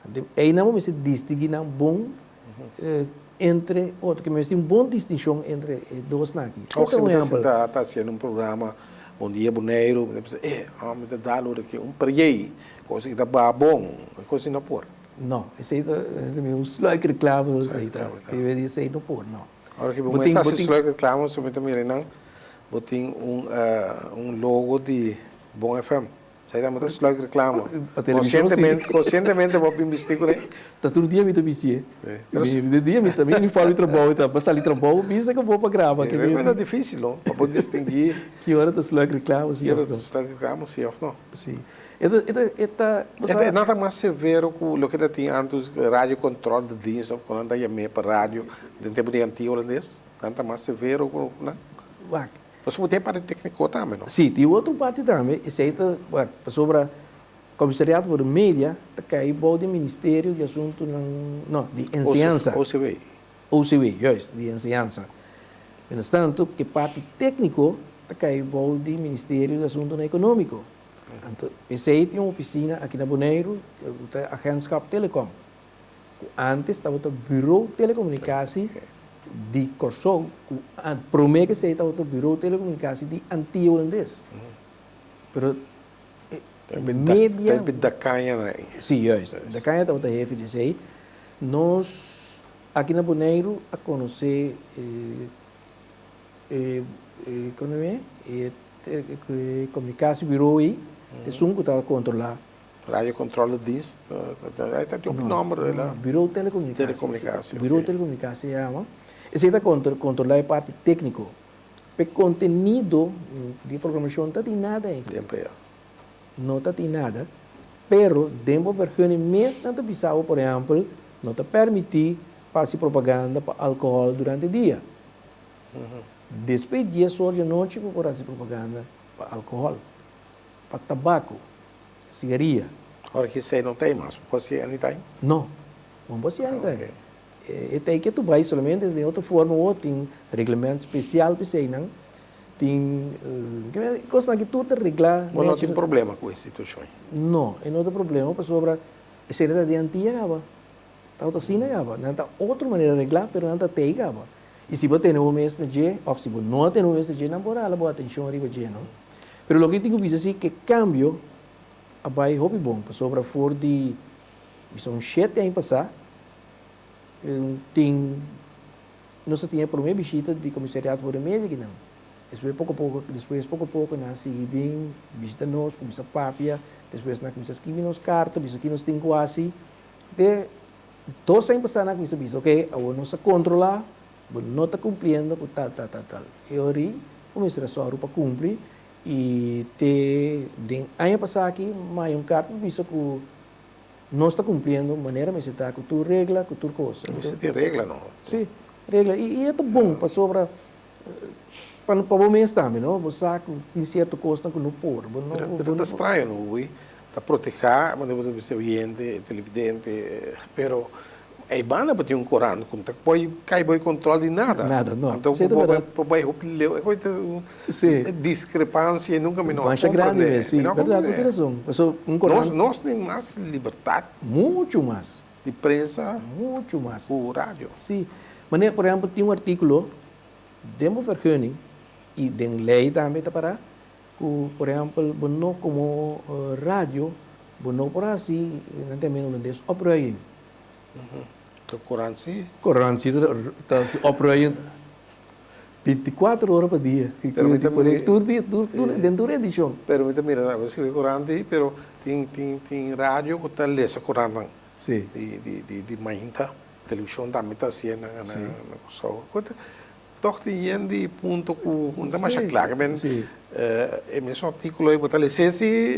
Anto einan bo mester distinguí nan bon entre otro, ke mester tin un bon distinshon entre e dosnan aki. Òf si bo ta sinta ta hasiendo un programa Bon Dia Boneiru, bo ta pensa, eh, mi ta dal ora aki un preyei, kos aki ta baha bon, e kos asina no por. No, esei ta un sluikreklame, esei ta, esei no por, no. Ora ki bo mester hasi sluikreklame, bo ta mira einan Bo tin un un logo di Bon FM. Esei tambe ta sluik reklamo. Pa televishon si. Konsientemente bo a bin bisti kuné? Ta tur dia mi ta bistié. Tur dia mi ta mi uniforme di trabou ta pa sali trabou bisa ku bo pa graba. E ta difisil no pa bo distinguí. Ki ora ta sluik reklamo si òf no. Ki ora ta sluik reklamo si òf no. Si. E ta e ta e ta. E no ta mas severo ku loke ta tin antes radio control de dienst òf ku nan ta yam'é pa radio den tempu di antigua holandes. Nan ta mas severo ku nan. Wak. Pasobra bo tin e parti tekniko tambe, no? Sí, tin otro parti tambe, esei ta, wak, pasobra Komisariato voor de Media ta kai bou di Ministerio di Asuntunan, no, di Enseñansa. OCW. OCW, juist, di Enseñansa. Mientrastanto, e parti tekniko ta kai bou di Ministerio di Asuntunan Ekonómiko. Anto, p'esei tin un ofisina aki na Boneiru, ku ta Agentschap Telecom. Ku antes tabata Bureau Telekomunikasi di Kòrsou, ku promé ku esei tabata Bureau Telekomunikasi di Antia Hulandes. Pero Media. Tempo da Caña na ei. Sí, juist. Da Caña tabata hefe di esei. Nos aki na Boneiru a konosé e e kon e e e komunikasiebureau ei, ta esun ku ta kontrolá. Radio Controle Dienst, ta tin un nòmber ei la. Bureau Telecomunicatie. Telecomunicatie, Bureau Telecomunicatie yama. Esei ta kontrolá e parti tékniko. P'e kontenido di e programashon ta tin nada ei. Den p'e. No ta tin nada. Pero den bo vergunning mes nan ta bisa bo, por ehèmpel, no ta pèrmití pa hasi propaganda pa alkohòl durante dia. Despues dies or di anochi bo por hasi propaganda pa alkohòl, pa tabako, sigaria. Ora ki esei no ta ei mas, bo por hasi anytime? No, bo no por hasi anytime. E ta ke tu bai solamente den otro forma o tin reglement special pa eseinan, tin cosnan ki tur ta regla. Bo no tin problema cu e situacion? No, e no ta problema pasobra esei ta den Antia caba, tabata asina caba, nan ta otro manera regla pero nan ta tei caba. Y si bo tene bo mes na dje of si bo no a tene bo mes na dje nan por hala bo atencion riba dje no. Pero loke tin cu bisa si ke cambio a bai hopi bon pasobra for di bisa un shete aña pasa Tin, nos a tin e prome bishita di Comisariaat voor de Media kinan. Despues poco poco, despues poco poco nan a sigui bin bishita nos, cuminsa papia, despues nan a cuminsa skibi nos carta, bisa ki nos tin cu haci. Te dos aña pasa nan a cuminsa bisa, ok, awor nos a controla, bo no ta cumpliendo cu tal, tal, tal, tal. E ora ei cuminsa ta sòru pa cumpli y te den aña pasa aki maya un carta pa bisa cu Nos ta cumpliendo manera mester ta cu tur regla, cu tur cos. Mester tin regla no? Si, regla. Y e ta bon pasobra pa bo mes tambe no, bo sa cu tin cierto cosnan cu no por. Bo no, Pero ta straño no Hui, ta proteha manera bo ta bisa oyente, televidente, pero Ei banda bo tin un korant ku no ta por kai bo e kontrol di nada. Nada, no. Anto Sí, ta bo berdad. por bai hopi leu. E kos ta un Sí. diskrepansia nunka mi no a Masha grandi komprendé. mes, sí. Mi no a Berdad, bo komprendé. tin rason. Paso un korant. Nos nos tin mas libertat. Muchu mas. Di prensa. Muchu mas. Ku radio. Sí. Manera, por ehèmpel, tin un artíkulo den bo vergunning i den lei tambe ta pará ku, por ehèmpel, bo no komo radio bo no por hasi, nan ta yama en holandes, opruiing. Ta korant si. Korant si ta hasi opruiing binticuatro ora pa dia. Pero mi ta mira. Tur dia, tur, tur, den tur edishon. Pero mi ta mira, bo skirbi korant ei, pero tin, tin, tin radio ku ta lesa korantnan. Si. Di, di, di, di mainta. Televishon tambe ta hasié na, na, na Kòrsou. Tòg tin yen di punto ku no ta masha kla. Ke men e mesun artíkulo ei bo ta les'é si,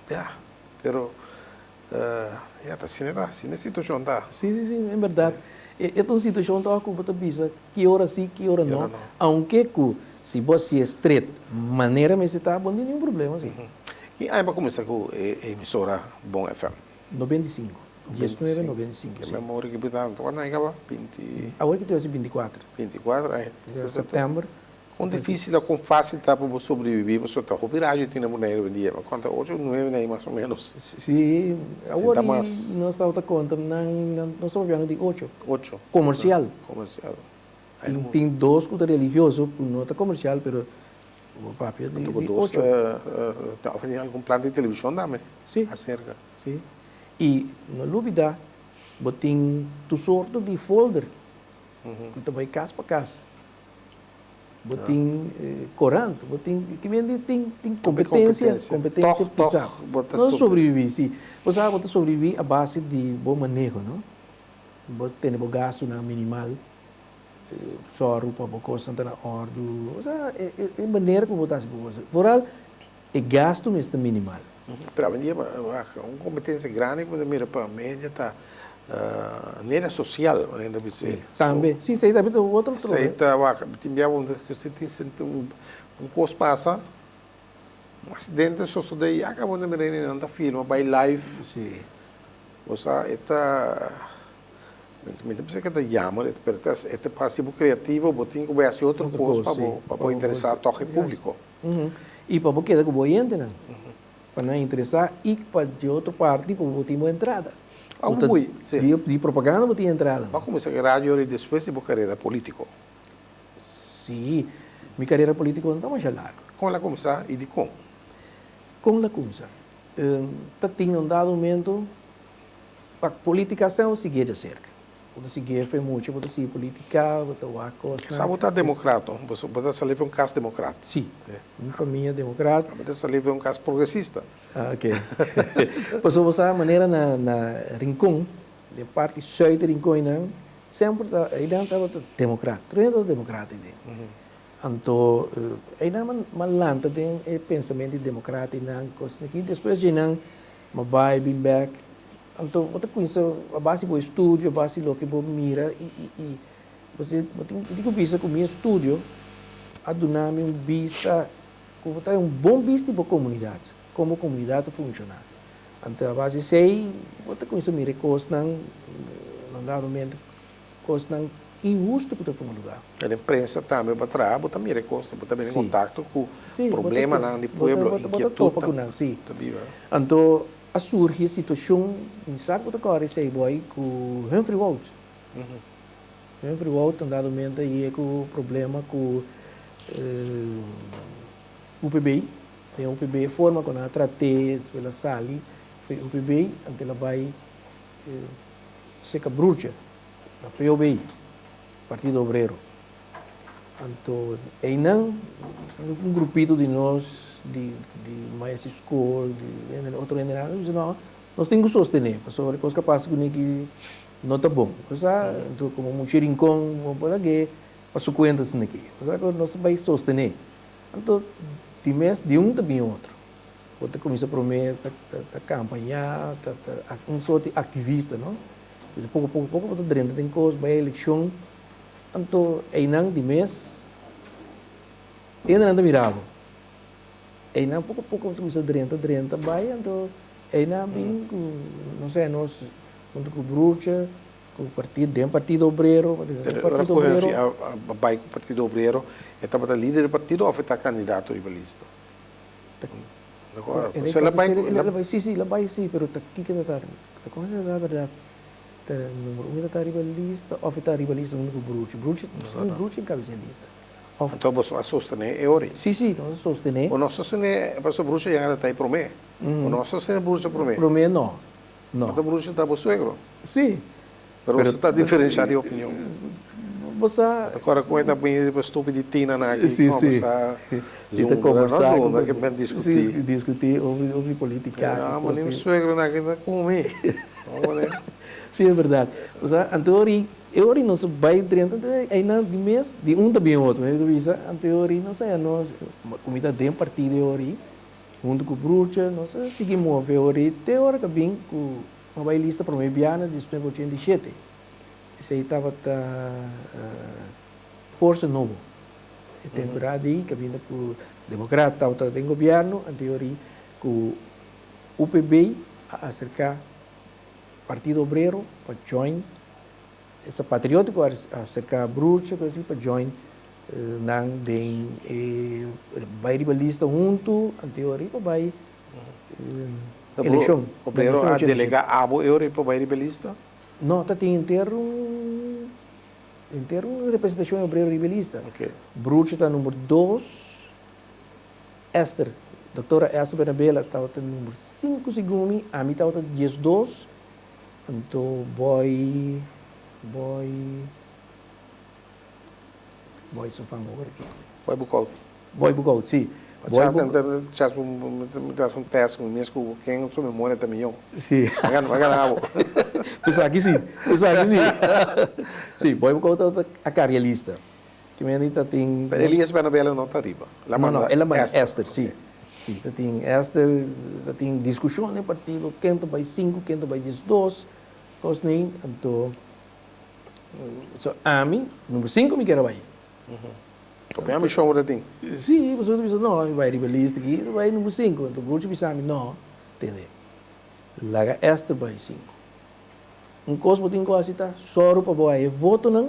ya, pero Ya, ta asina ta, asina e situashon ta. Sí, sí, sí, en bèrdat. E ta un situashon tòg ku bo ta bisa ki ora sí, ki ora no. Aunke ku si bo hasié stret manera mester ta, bo no tin ningun problema sí. Ki aña bo a kuminsá ku e emisora Bon FM? 95. 1995, sí. Ke memoria ki bo ta, kuantu aña kaba? Binti. Awor ki ta hasi 24. 24 aña. Sèptèmber. Kon difísil o kon fásil ta pa bo sobrebibí? Pasobra ta hopi radio tin na Boneiru awendia. Mi konta ocho o nuebe na ei mas o ménos. Sí, awor i nos tabata konta nan, nos tabata papiando di ocho. Ocho. Komersial. Komersial. Tin dos ku ta religioso ku no ta komersial pero bo papia di Anto ku dos ocho. ta ofresé algun plan di televishon tambe Sí. aserka. Sí. I no lubidá bo tin tur sorto di folder ku ta bai kas pa kas. Bo tin korant, bo tin, ki men di tin tin kompetensia, kompetensia pisá. Bo ta No sobreviví, si. Bo sa bo ta sobreviví a base di bo maneho, no? Bo tene bo gastunan minimal, sòru pa bo kosnan ta na òrdu, osea e manera ku bo ta hasi bo kos. Foral e gastu mester minimal. Pero awendia wak un kompetensia grandi ku bo ta mira pa media ta media sosial manera ta bisa. Tambe, si esei tambe ta otro trobe. Esei ta wak tin bia bo ta sinti sinti un kos pasa un aksidente sosode i ya kaba bo ta mira nan ta filma bai live. Si. Bo sa e ta mi ta bisa ke ta jammer pero e ta hasi bo kreativo bo tin ku bai hasi otro kos pa bo pa bo interesa tòg e públiko. I pa bo keda ku bo oyentenan, pa nan interesá i pa di otro parti pa bo tin bo entrada. Bo ta Di propaganda bo tin entrada. Bo a kuminsá ku radio ori despues di bo karera polítiko? Sí, mi karera polítiko no ta masha largu. Kon el a kuminsá i dikon? Kon la kuminsá? Ta tin un dado momento pa politica sèn siguié djaserka. Bo ta siguié fe mucha, bo ta sigui politica, bo ta wak kosnan. Sa bo ta demokrat no? Bo ta sali for un kas demokrat. Si, un famia demokrat. Bo ta sali for un kas progresista. Ah, ok. Pasobra bo sa manera na na Rincon, den parti sùit di Rincon einan, semper ta einan tabata demokrat. Tur hende tabata demokrat eiden. Anto einan m'a lanta den e pensamentu di demokrat einan, kosnan aki. Despues djeinan m'a bai bin bèk. Anto bo ta kuminsá a base di bo estudio, a base di loke bo mira i i i bo tin bo tin ku bisa ku mi estudio a duna mi un bista ku bo ta un bon bista di bo komunidat, kon bo komunidat ta funshoná. Anto a base di esei bo ta kuminsá mira e kosnan, na un dado momento kosnan inhusto ku ta tuma lugá. Den prensa tambe bo a traha, bo ta mira e kosnan, bo ta bini en kontakto ku problemanan di pueblo, inkietutnan ta biba. Anto a surgi e situashon, mi sa ku ta kòrda esei bòi, ku Humphrey Wout. Humphrey Wout un dado momento a yega ku problema ku UPB. Den UPB e forma ku nan a trat'é, despues el a sali for di UPB, anto el a bai seka Broertje, na POB, Partido Obrero. Anto einan un grupito di nos di di maestro di skol, di otro hendenan a bisa no, nos tin ku sostené pasobra e kos ku a pasa kuné aki no ta bon. Osea, anto komo mucha Rincon bo por lag'é pa su kuenta asina aki. Osea ku nos ta bai sostené. Anto di mes di un ta bin otro. Bo ta kuminsá promé ta ta kampañá, ta ta un sort di aktivista no. Poko poko poko bo ta drenta den kos, bai elekshon. Anto einan di mes hendenan ta mira bo. Einan poko poko bo ta kuminsa drenta drenta bai anto einan bin ku no se nos huntu ku Broertje ku partido den Partido Obrero den Partido Obrero. Pero ora ku a bai ku Partido Obrero e tabata lider di partido of e ta kandidato riba lista? El a bai si si el a bai si pero ta kiko ta ta kon ta ta berdad. Ta numero un ta riba lista of e ta riba lista hunto cu Bruchi? Bruchi, segun Bruchi en cabeza e lista. Of. Anto boso a sostene e ori? Si, si, nos a sostene. Bo no a sostene, pasobra Bruchi ya ta e prome. Bo no a sostene Bruchi prome? Prome no, no. Anto Bruchi ta bo suegro? Si. Pero boso ta diferencia di opinion. Bo sa. Ta kore cu e ta bini riba stupi di tina nan aki. Si, si. I ta kombersá ku boso. Ben diskutí. Sí, diskutí over politika. No, ma ni mi suegro nan aki ta kumi. Sí, e bèrdat. Osea, anto ori, e ori nos a bai drenta, anto einan di mes, di un ta bin otro. Mi ta bisa, anto e ori nos a nos, ku mi ta den partido e ori, huntu ku Broertje, nos a sigui move e ori te ora ku a bin ku a bai lista promé biaha na 1987. Esei tabata Forsa Nobo. E temporada ei kaminda ku Demokrat tabata den gobièrnu, anterior ei ku UPB a aserká Partido Obrero pa join, esta Patriótiko a aserká Broertje ku asina pa join nan den e bai riba lista huntu anterior ei pa bai elekshon. Obrero a delegá abo e ora ei pa bai riba lista? No, ta tin henter un. Henter un representacion e obrero riba e lista. Broertje ta number dos, Esther, doctora Esther Bernabela tabata number sinku segun mi, ami tabata 12, anto Boy, Boy, Boy su fama awor aki. Boy Boekhout. Boy Boekhout, si. Boy Boekhout. Chas mi ta haci un test cu mi mes cu ken su memoria ta mijo. Si. Mi a gana bo. Esaki si, esaki si. Si, Boy Boekhout tabata a carga e lista. Ki mende ta tin. Pero Elias Bernabela no ta riba. El a manda Esther. No, no, el a manda Esther, si. Si, ta tin Esther, ta tin discusion den partido, ken ta bay sinku, ken ta bay 12, cosnan. Anto, so ami, number sinku mi kier a bay. Hopi ambishon bo ta tin. Sí, pasobra ta bisa no, mi bai riba lista aki, mi bai number sinku. Anto Bruchi bisa mi, no, tende, laga Esther bai sinku. Un kos bo tin ku hasi ta sòru pa bo haña e votonan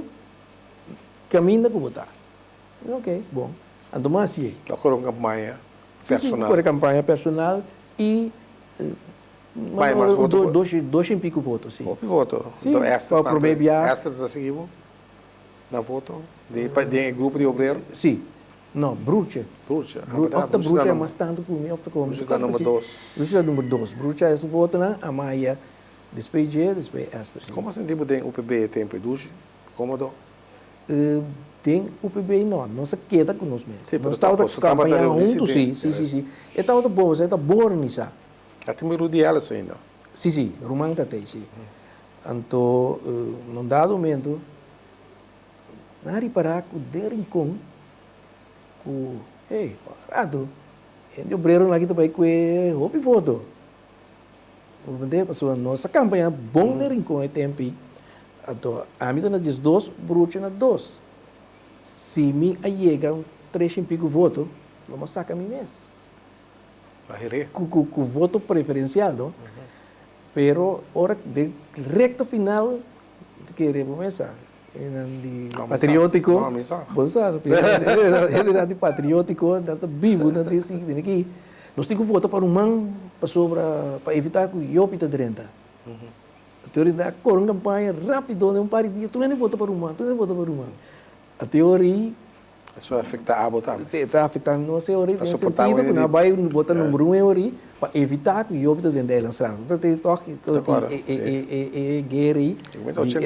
kaminda ku bo ta. Mi di oke, bon. Anto mi hasi ei. Bo a kore un kampaña personal. Sí, sí, mi kore kampaña personal i Bai mas voto ku. Dos shen piku voto, sí. Hopi voto. Sí, pa promé biaha. Esther ta sigui bo? Na voto? Den e grupo di obrero? Sí. No, Broertje. Broertje, ah, Broer, berdad, of ta Broertje Broertje ta a mas tantu ku mi of ta komo. Broertje ta number dos. Broertje ta number dos. Broertje a e su votonan, a maya despues dje, despues Esther. Komo a sinti bo den UPB e tempu e dushi? Komodo? Den UPB no, nos a keda ku nos mes. Sí, pero Nos tabata boso tabata kampañá reuní si huntu, den. sí, sí, sí, sí. E tabata bon, pasobra e ta bon organisá. A tin bo Rudy Ellis ainda? Sí, sí, ruman ta tei, sí. Anto, na un dado momento, Nan a ripará ku den Rincon ku, hey, rato, hende obreronan aki ta bai kue hopi voto. Bo comprende? Pasobra nos a kampañá bon den Rincon e tempu ei. Anto, ami ta na diesdos, Brucho na dos. Si mi a yega un tres i piku voto, lo mi a saka mi mes. Ku voto preferensial, no? Pero ora den rekta final, ta kere bo mes sa. Hendenan di patriótiko, bo sa, hendenan di patriótiko nan ta bibu nan ta sigui bini aki. Nos tin ku vota pa ruman pasobra pa evitá ku Jopi ta drenta. Anto nan a kore un kampaña rápido den un par di dia tur hende vota pa ruman, tur hende vota pa ruman. Ate ora ei. Eso a afektá abo tambe. Sí, ta afektá nos e ora ei den sentido ku nan a bai bota number un e ora ei pa evitá ku Jopi ta drenta Eilandsraad. Bo ta tende tòg e guera ei di entre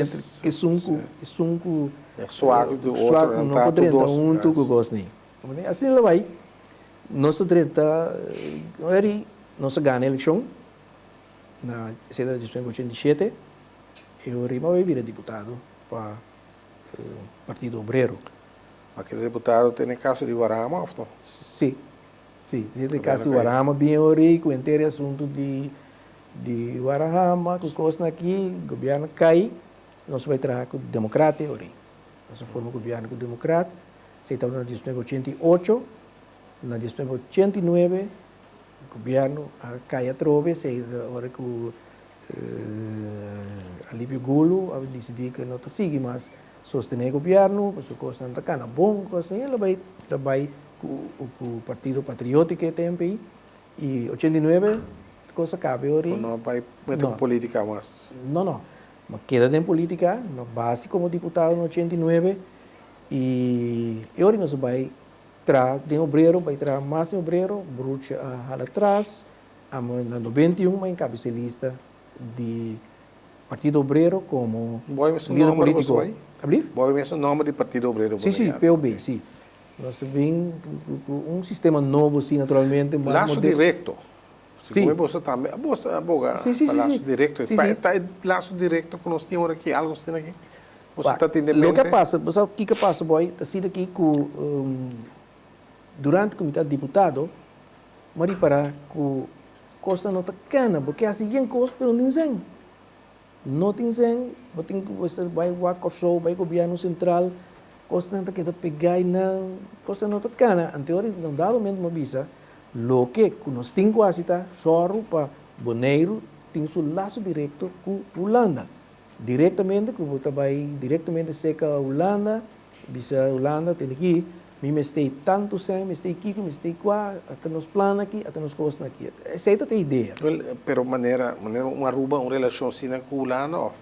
esun ku esun ku Suak di otro nan no ta por tur drenta dos. huntu ku kos ni. Asina lo bai nos a drenta ora ei nos a gana elekshon na seta di 1987 e ora ei mi a bai bira diputado pa Partido Obrero. Ma keda diputado tene kaso di Warama of no? Si, si, si e kaso di Warama bien ori ku henter e asuntu di di Warahama ku kosnan aki, gobièrnu kai, nos bai traha ku Demokrat e ori. Nos a forma gobièrnu ku Demokrat, esei tabata na 1988, na 1989 gobièrnu a kai atrobe, esei ta ora ku Alipio Gulu a disidí ku e no ta sigui mas sostené gobièrnu, pasobra kosnan ta kana bon, kosnan i el a bai ta bai ku ku Partido Patriótiko e tempu ei i 89 kos a kaba e ora ei. Bo no a bai mete ku polítika mas? No, no. Mi a keda den polítika, mi a basi komo diputado na 89 i e ora ei nos a bai traha den obrero, bai traha mas den obrero, Bruce a hala atras. Amo na 91 a encabeza e lista di Partido Obrero como Boy mesun lider nomber boso politico. bay? Ablief? Boy mesun nomber di Partido Obrero Sí, sí, Boneriano. POB, sí. Nos ta bin cu un sistema nobo, sí, naturalmente, mas Lazo moderno. directo. Sí. Segun boso tambe, boso a boga Sí, sí, pa sí, lazo sí. directo. Sí, Pa sí. ta e lazo directo cu nos tin ora aki, algo asina aki? Boso Wak, ta tin den loke a mente? pasa, bo sa kico a pasa, boy? Ta asina aki cu durante cu mi ta diputado, M'a ripará ku kosnan no ta kana. Bo ke hasi yen kos pero no tin sèn. No tin sèn, bo tin ku mester bai wak Kòrsou, bai gobièrnu sentral, kosnan ta keda pegá einan, kosnan no ta kana. Anto ora na un dado momento m'a bisa, loke ku nos tin ku hasi ta sòru pa Boneiru tin su laso direkto ku Hulanda. Direktamente ku bo ta bai direktamente seka Hulanda, bisa Hulanda tene ki Mi mester ei tantu sèn, mester ei kiko, mester ei kua, ata nos plan aki, ata nos kosnan aki. Esei ta e idea. Wel, pero manera, manera un Aruba, un relashon asina ku Hulanda òf?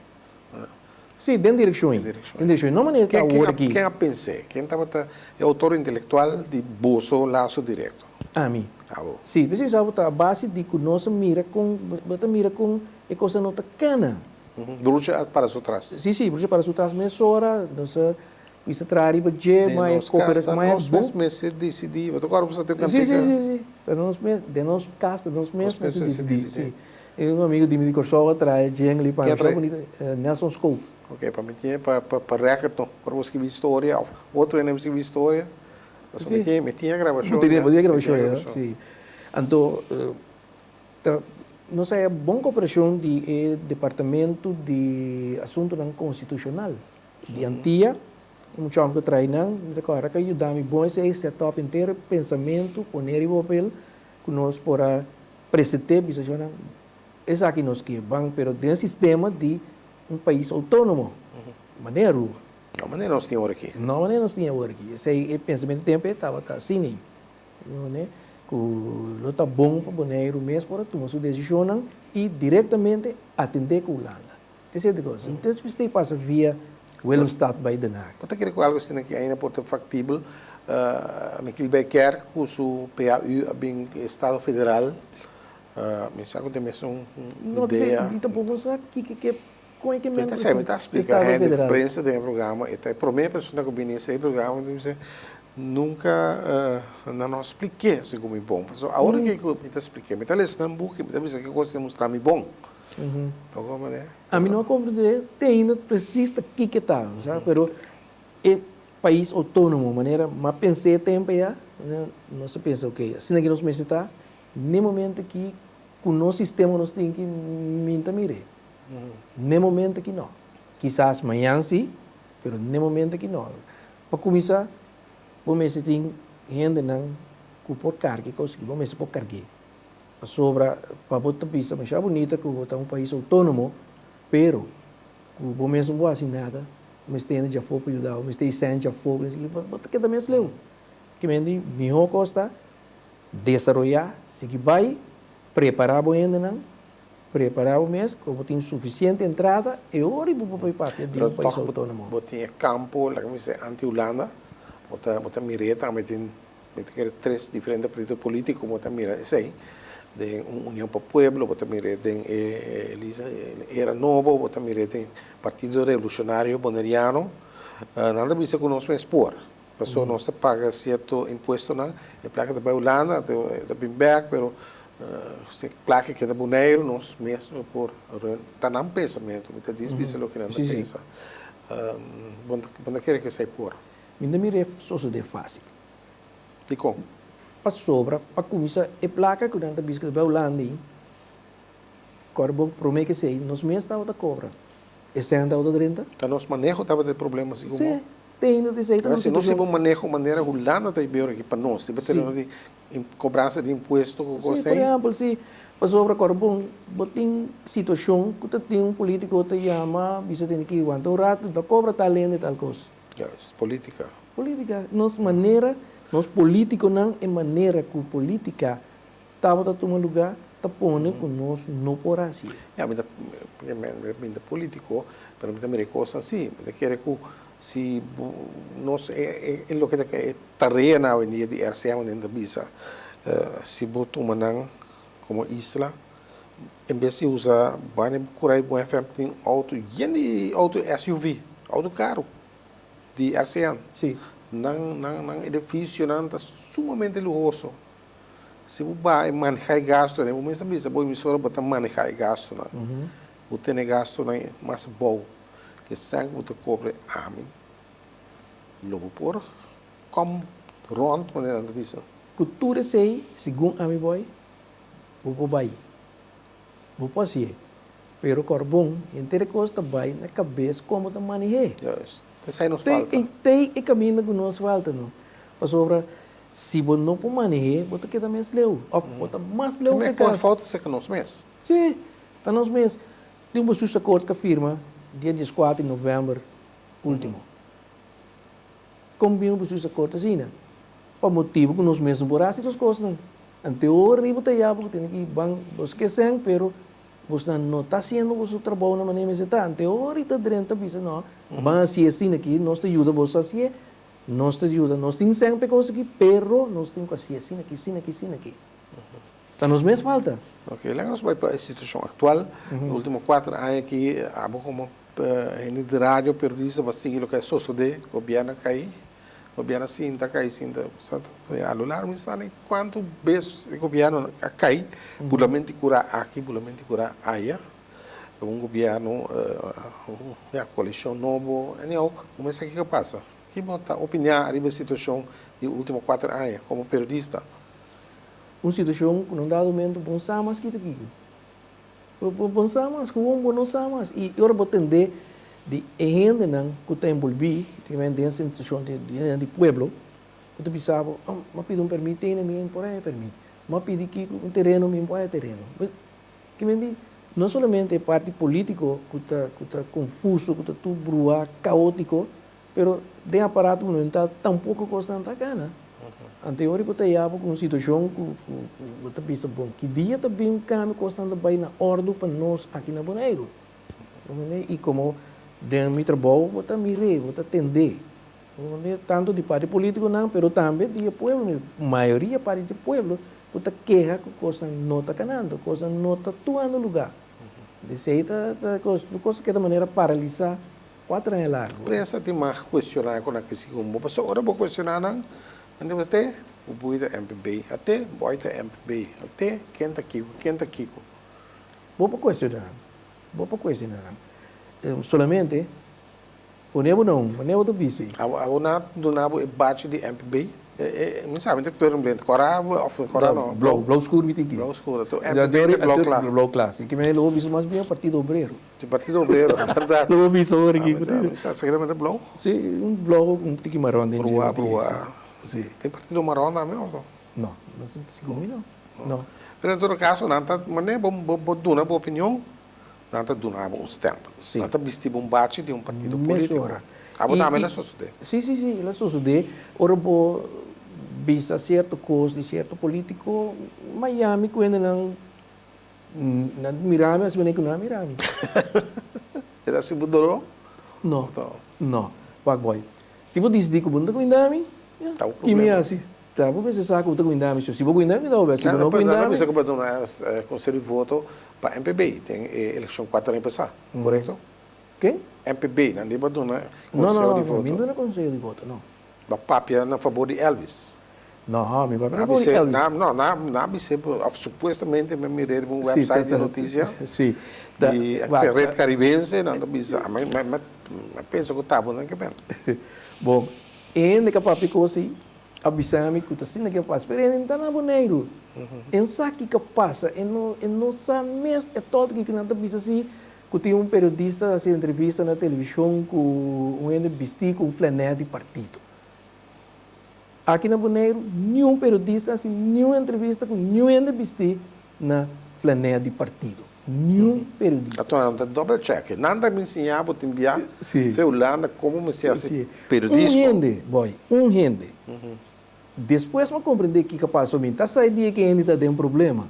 Sí, den direkshon ei. Den direkshon ei. Den direkshon ei. No manera ta Ken, ken awor a, aki. ken a pens'é? Ken tabata e outor intelektual di boso laso direkto? Ami. Abo. Sí, p'esei sa bo ta a base di ku nos a mira kon, bo ta mira kon e kosnan no ta kana. Bruce a para su tras. Sí, sí, Bruce a para su tras mesora, nos a I sa traha riba dje, Den ma e nos kas ta ma e nos bon. mes mester disidí. Bo ta kòrda ku sa tin Sí, kantika? sí, sí, sí. Ta nos mes, den nos kas ta nos mes Nos mes mester mester disidí, disidí. sí. E un amigo di mi di Kòrsou a traha e jingle pa Ken mi, a masha traha? bunita, Nelson Schoop. Ok, pa mi tin e pa pa pa record no. Ora bo skibi historia òf otro hende skibi historia, pasobra mi Sí. tin mi tin e grabashon Bo tin ya. bo tin e Mi tin e grabashon ya, grabashon. sí. Anto ta nos haya bon koperashon di e departamento di asuntunan konstitushonal. Di Antia, un mucha homber ku trae nan, mi ta kòrda ku a yuda mi bon esei set up henter e pensamentu, pone riba papel ku nos por a present'é, bisa shon nan, esaki nos ke ban, pero den sistema di un pais outónomo, manera Aruba. No manera nos tin awor aki. No manera nos tin awor aki. Esei e pensamentu tempu ei tabata asina ei, ku lo ta bon pa Boneiru mes por a tuma su desishonnan i direktamente atendé ku Hulanda. Te sierto cos. Entonces mester pasa via Willemstad bay Den Haag. Bo ta kere ku algo asina aki ainda por ta faktibel? Michiel Bijkerk ku su PAU a bin Estado Federal. Mi sa ku tin mesun idea. No, mi tampoko sa kiko ke kon e ke men Mi ta sa, mi ta splika hende di prensa den e programa, e ta e prome persona ku bini esei programa, mi bisa nunka nan no a splik'é segun mi bon. Pasobra awor ke ku mi ta splik'é, mi ta lesa nan buki, mi ta bisa ke kos ta mustra mi bon. Poko manera. Ami no a komprendé te ainda presis ta kiko ta, sa, pero e pais outónomo manera m'a pens'é tempu ya, nos a pensa ok, asina ke nos mester ta. N'e momento aki ku nos sistema nos tin ki minta mir'é. N'e momento aki no. Kisas mañan si, pero n'e momento aki no. Pa kuminsá, bo mester tin hendenan ku por karga e kos aki, bo mester por karg'é. Pasobra pa bo ta bisa masha bunita ku bo ta un pais outónomo, pero ku bo mes no por hasi nada, bo mester hende djafó pa yuda bo, mester esèn djafó, bo ta keda mes leu. Kimendi mihó kos ta Desaroyá, sigui bai, prepará bo hendenan, prepará bo mes ku bo tin sufisiente entrada e ora bo por bai papia di un pais outónomo. Bo tin e kampo, laga mi bisa, anti Hulanda, bo ta bo ta mir'é tambe tin mi ta kere tres diferente partido polítiko bo ta mira esei den un Union pa Pueblo, bo ta mir'é den e Era Nobo, bo ta mir'é den Partido Revolucionario Boneriano, nan ta bisa ku nos mes por. Pasobra nos ta paga sierto impuestonan, e plaka ta bai Hulanda, e ta bin bek, pero si e plaka keda Boneiru nos mes lo por run. Ta nan pensamentu, mi ta djis bisa loke nan ta pensa. Bo ta kere ku esei por? Mi ta mira e sosode fásil. Dikon? Pasobra pa kuminsá e plaka ku nan ta bisa ku ta bai Hulanda ei, kòrda bo promé ku esei nos mes tabata kobra. E sèn tabata drenta. Ta nos maneho tabata e problema sigur mo? Sí. Tendo di esei ta un situacion. Si nos tin un maneho manera Hulanda ta hib'e ora aki pa nos, riba tereno di cobransa di impuesto cu cos ei. Si, por ehempel, si pasobra acorda bon, bo tin situacion cu ta tin un politico ta yama bisa tene ki wanta un rato, ta cobra tal hende tal cos. Juist, politica. Politica. Nos manera, nos politiconan e manera cu politica tabata tuma lugar ta pone cu nos no por haci. Ya, mi ta, mi ta politico, pero mi ta mira e cosnan si. Mi ta kere cu si nos, e loke ta e tareanan awendia di RCM nan ta bisa, si bo tuma nan como isla, en bes di usa banda di Curai Bon FM tin auto yen di auto SUV, auto caro di RCN. Si. Nan, nan, nan edificionan ta sumamente luhoso. Si bo bai maneha e gastunan, bo mes a bisa bo emisora bo ta maneha e gastunan. Bo tene gastunan mas abou ke sèn ku bo ta kobre ami lo bo por kom rònt manera nan ta bisa. Ku tur esei, segun ami boy, bo por bai. Bo por hasié. Pero kòrbon, henter e kos ta bai na kabes kon bo ta maneh'é. Juist. Esei nos falta. Te e kaminda ku nos falta no. Pasobra Si bo no por maneh'é, bo ta keda mes leu, òf bo ta mas leu ke kas. Fout ta seka nos mes. Sí, ta nos mes. Tin un bestuursakkoord ku a firma dia dieskuater di novèmber último. Kon bin un bestuursakkoord asina? Pa motibu ku nos mes no por hasi nos kosnan. Ante ora riba ta ya bo tene ki ban bos ke sèn, pero bosnan no ta hasiendo boso trabou na manera mester ta. Ante ora ta drenta bisa no, ban hasié asina aki, nos ta yuda boso hasié. Nos ta yuda, nos tin sèn pa e kos aki, pero nos tin ku hasi asina aki, asina aki, asina aki. Ta nos mes falta. Ok, laga nos bai pa e situashon aktual. E ultimo kuater aña aki, abo komo hende di radio, periodista, bo a sigui loke a sosodé, gobièrnu a kai, gobièrnu a sinta, kai, sinta. A lo largo mi sa ni kuantu bes e gobièrnu a kai, bulamenti kurá aki, bulamenti kurá aya. Un gobièrnu, ya, koalishon nobo, anyhow, bo mester sa kiko a pasa. Ki bo ta opiná riba e situashon di último kuater aña komo periodista? Un situashon ku na un dado momento bo no sa mas kita kiko. Bo no sa mas, gewoon bo no sa mas. I ora bo tendé di e hendenan ku ta enbolbí den e situashon di hendenan di pueblo, ku ta bisa bo, oh, mi a pidi un pèrmit, tene mi por haña pèrmit. Mi a pidi kiko, un tereno, mi por haña tereno. Ki men di, no solamente e parti politico cu ta cu ta confuso, cu ta tur bruha, caotico, pero den aparato gubernamental tampoco cosnan ta gana. Anto e ora bo ta yaba cu un situacion cu cu bo ta bisa, bon, ki dia ta bin un cambio, cosnan ta bay na ordo pa nos aki na Boneiru? Y como den mi trabou bo ta mir'é, bo ta tend'é. Tantu di parti politiconan, pero tambe di e pueblo, mayoria parti di e pueblo ku ta keha ku kosnan no ta kanando, kosnan no ta tumando lugá. Esei ta kos, kos ta keda manera paralisá kuater aña largu. Prensa tin mag kuestioná ku nan ke segun bo, pasobra ora bo kuestioná nan, nan ta bisa te bo bui ta MPB, ate boi ta MPB, ate ken ta kiko, ken ta kiko. Bo por kuestioná nan, bo por kuestioná nan. Solamente Pone bo na un, pone bo ta bisa ei. Abo abo na duna bo e bachi di MPB? E e mi sa mi ta kleur blend, kora bo of kora no? Blou, blou skur mi tin ki. Blou skur, anto MPB ta blou kla. Blou kla, si. Ki mi lo bo bisa mas bien Partido Obrero. Si Partido Obrero, berdad. Lo bo bisa ora ki. Mi sa exactamente blou. Si, un blou ku un tiki maron den dje. Brua, brua. Si. Tin partido maron tambe of no? No, no segun mi no. No. Pero en todo caso nan ta manera bo bo duna bo opinion. Nan ta duna bo un stempel. Sí. Nan ta bisti bo un bachi di un partido Mesora. polítiko. Abo I, tambe i, ta sosodé. sí, sí, sí, el a sosodé. Ora bo bisa sierto kos di sierto polítiko, Miami ku hendenan nan mira mi asina manera ku nan a mira mi. E ta hasi bo doló? No, Of no? no. Wak boy, si bo disidí ku bo no ta kuinda mi, ya, Ta un ki mi problema. hasi? Ta bo mester sa ku bo ta kuinda mi. Si bo kuinda mi, ta bo bes. Si bo Nan no ta kuinda mi. bisa ku bo a duna konseho di voto pa MPB den e elekshon kuater aña pasá, korekto? Ken? MPB, nan di bo a duna No, konseho no, di no, mi voto. no duna konseho di voto, no. Bo a papia na fabor di Elvis. No, mi papia Nan na fabor di a bisa, Elvis. no, nan a bisa, òf supuestamente mi a mira riba un Sí, website di notisia sí, ta, di wak, Red Caribense, nan ta bisa, mi a pensa ku ta bo nan ke bèn. Bon, e hende ku a papia kos ei a bisa mi ku ta asina ke a pasa, pero e no ta na Boneiru. E no sa kiko a pasa, e no e no sa mes e tòt kiko nan ta bisa si ku tin un periodista a hasi entrevista na televishon ku un hende bistí ku un flanè di partido. Aki na Boneiru niun periodista a hasi niun entrevista ku niun hende bistí na flanè di partido. Niun periodista. Anto nan ta doble check. Nan ta bin siña bo tin bia fe Hulanda como mester haci periodismo. Un hende, boy, un hende. Despues mi a comprende kico a pasa. Mi ta sa e dia cu e hende ta den problema.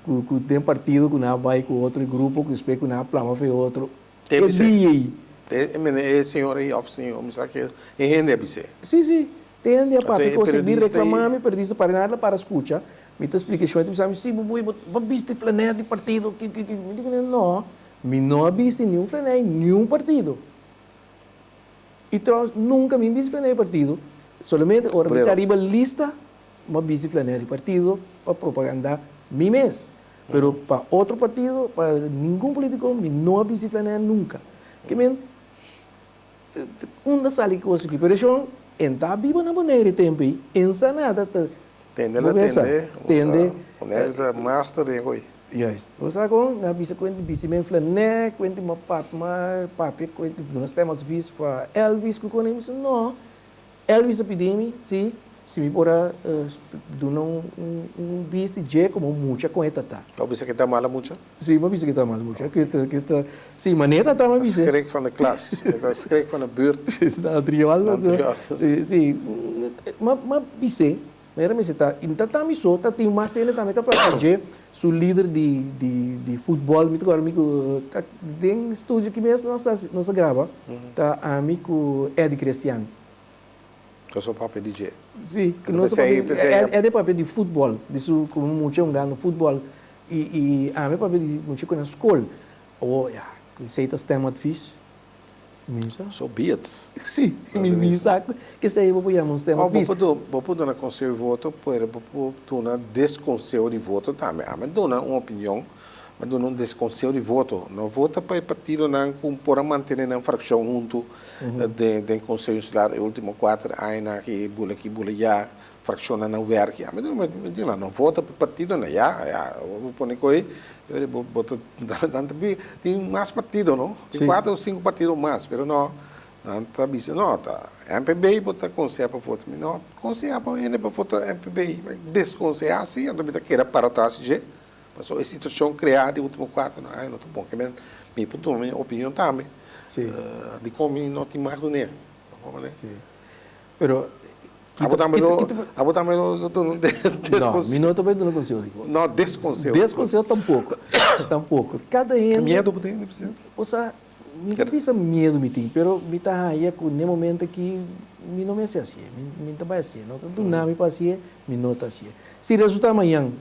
Cu cu den partido cu nan a bay cu otro grupo cu despues cu nan a plama fe otro. Te E bis'é. dia ey. Te e señor ey of señor mi sa ke e hende a bis'é. Si, si. Te hende a Anto papia e cos, mi periodista reclama ei. mi, periodista para nada para scucha, mi ta splica e ta bisa mi, si bo bui bo a bisti flanel di partido ki ki ki, mi di cune no, mi no a bisti niun flanel niun partido, y trouwens nunca mi bisti flanel di partido, solamente ora mi ta riba lista mi a bisti flanel di partido pa propaganda mi mes, pero pa otro partido, pa ningun politico mi no a bisti flanel nunca, ke men. Unda sali kos aki? Pero shon, en ta biba na Bonaire e tempu ei, en sa nada ta. Tende la tende, tende. Bonaire ta master den koe. Juist. Bo sa kon? Nan a bisa kuenti bisi men flanè, kuenti ma pap ma papia kuenti duna stemadvies pa Elvis ku kone. Mi bisa no. Elvis a pidi mi si si mi por a duna un bis di dje komo mucha kon e ta ta. Bo bisa ke ta mala mucha? Si, bo bisa ke ta mala mucha. Ke ta, ke ta, si, manera ta ta mi bisa. Schrik van de klas. E ta schrik van de buurt. Na Antriol. Na Antriol. Si, si. Ma, ma bis'é, manera mester ta, i ta ta mi so, ta tin mas hende tambe ta papia dje, su lider di, di, di futbòl, mi ta kòrda mi ku ta den studio aki mes nos a, nos a graba, ta ami ku Eddy Christian. Nos a papia di dje. Si, ku nos a papia, Eddy a papia di futbòl, di su komo mucha hungando futbòl, i, i ami a papia di mucha ku na skol. Awor, ya, esei ta stemadvies. Mi sa. So be it. Si, mi mi sa kesei bo por yama un stemadvies. Oh, bo por bo por duna conseho di voto, pero bo por duna desconseho di voto tambe. Ami a duna un opinion, mi a duna un desconseho di voto. No vota pa e partidonan cu por a mantene nan fraccion hunto den den Conseho Insular e ultimo cuater añanan aki, bula aki, bula ya, fraccionnan nan werki. Ami a duna, no vota pa e partidonan, ya, ya, bo pone coe Bo bo ta nan ta bi tin mas partido no tin kuater o sinku partido mas pero no nan ta bisa no ta MPB bo ta konseha pa vota mi no konseha pa hende pa vota MPB deskonseha si anto mi ta keda para atras di dje pasobra e situashon krea di ultimo kuater aña no ta bon ke men mi por duna mi opinion tambe dikon mi no tin mag dun'e. Pero Abo tambe lo, abo tambe lo duna un desconseho. No, mi no ta bay duna conseho di voto. No, desconseho. Desconseho tampoco, tampoco. Cada hende. Miedo bo tin, presidente? Osea, mi no bisa miedo mi tin, pero mi ta haya cu n'e momento aki. Mi no mester hasié, mi ta bai hasié, no ta duna mi pa hasié, mi no ta hasié. Si resultá mañan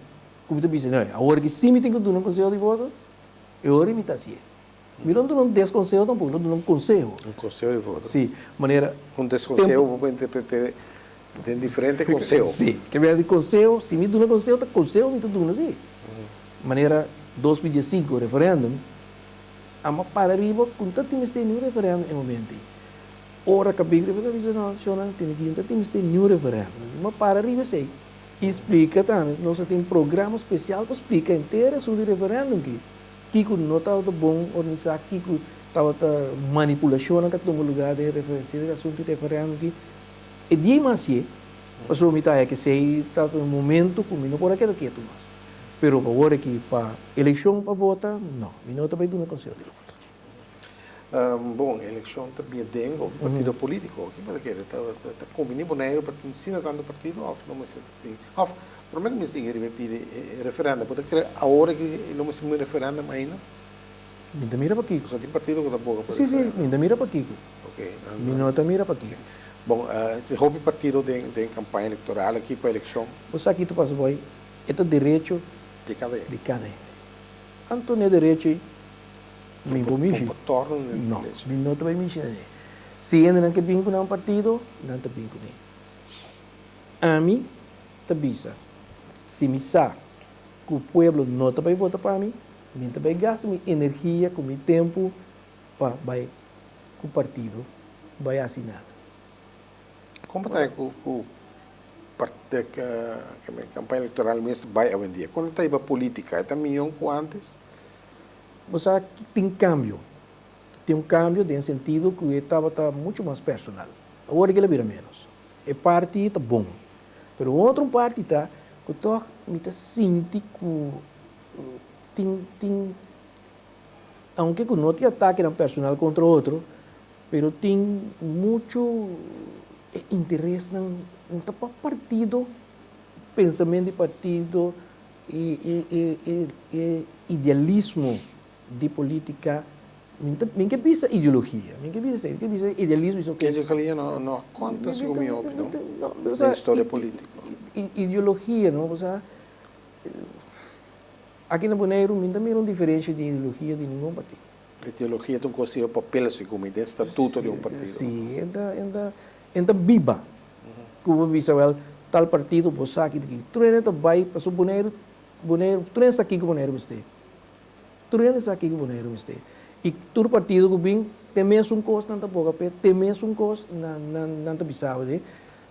ku mi ta bisa, no, awor ki si mi tin ku duna un konseho di voto, e ora mi ta hasié. Mi lo no duna un deskonseho tampoko, mi lo duna un konseho. Un konseho di voto. Si, manera. Un deskonseho bo por interpreté den diferente konseho. Si, ke bira di konseho, si mi duna konseho ta konseho mi ta duna si. Manera 2015 referendum, amo a para riba ku no ta tin mester niun referendum e momento ei. Ora ka bin riba ta bisa no shownan tene ki no ta tin mester niun referendum. Mi a para riba esei i splika tambe nos a tin programa spesial pa splika henter asuntu di referendum ki. Kiko no tabata bon organisá, kiko tabata manipulashonnan ku a tuma lugá den e asuntu di referèndum aki. E dia ei mas hasié, pasobra mi ta haña ku esei tabata un momento ku mi no por a keda ketu mas. Pero pa awor aki pa elekshon pa vota, no, mi no ta bai duna konseho di voto. Bon, elekshon ta bia den hopi partido polítiko. Ki bo ta kere? Ta kombiní Boneiru pa tin asina tantu partido òf no mester ta tin? Òf promé ku mi sigui riba e pidi e referèndum, bo ta kere awor aki lo mester muri referèndum ainda? Mi ta mira pakiko. Pasobra tin partido ku ta boga pa referèndum. Si, si, mi ta mira pakiko. Mi no ta mira pakiko. Bon, tin hopi partido den kampaña elektoral aki pa elekshon. Bo sa ki ta pasa boy? E ta derecho di kada hende. Di kada hende. Anto n'e derecho ei Mi por mishi? No, mi no ta bai mishi na ne. Si hendenan ke bin ku nan partido, nan ta bin ku ne. Ami ta bisa, si mi sa ku pueblo no ta bai vota pa mi, mi ta bai gasta mi energia ku mi tempu pa bai ku partido bai hasi nada. Kon bo ta haña ku kampaña elektoral mes ta bai awendia? Kon ta hiba politika? E ta mion ku antes? Bo sa ki tin kambio. Tin un kambio den sentido ku e tabata muchu mas personal. Awor el a bira ménos. E parti ta bon. Pero un otro parti ta ku tòg mi ta sinti ku tin tin aunke ku no tin atakenan personal kontra otro, pero tin muchu e interesnan no ta pa partido, pensamentu di partido, E idealismo di politica, mi ke bisa ideologia, mi ke bisa esei, mi ke bisa idealismo. Ideologia no conta segun mi opinion den historia politico. Ideologia no, osea, aki na Boneiru mi no ta mira un diferencia di ideologia di ningun partido. Ideologia ta un cos di papel segun mi, den statuto di un partido. Si, e ta biba. Ku bo bisa wèl tal partido bo sa ki ta ki. Tur hende ta bai pasobra Boneiru Boneiru tur hende sa kiko Boneiru mester. Tur hende sa kiko Boneiru mester. I tur partido ku bin te mesun kos nan ta boga p'e, te mesun kos nan nan nan ta bisa bo di.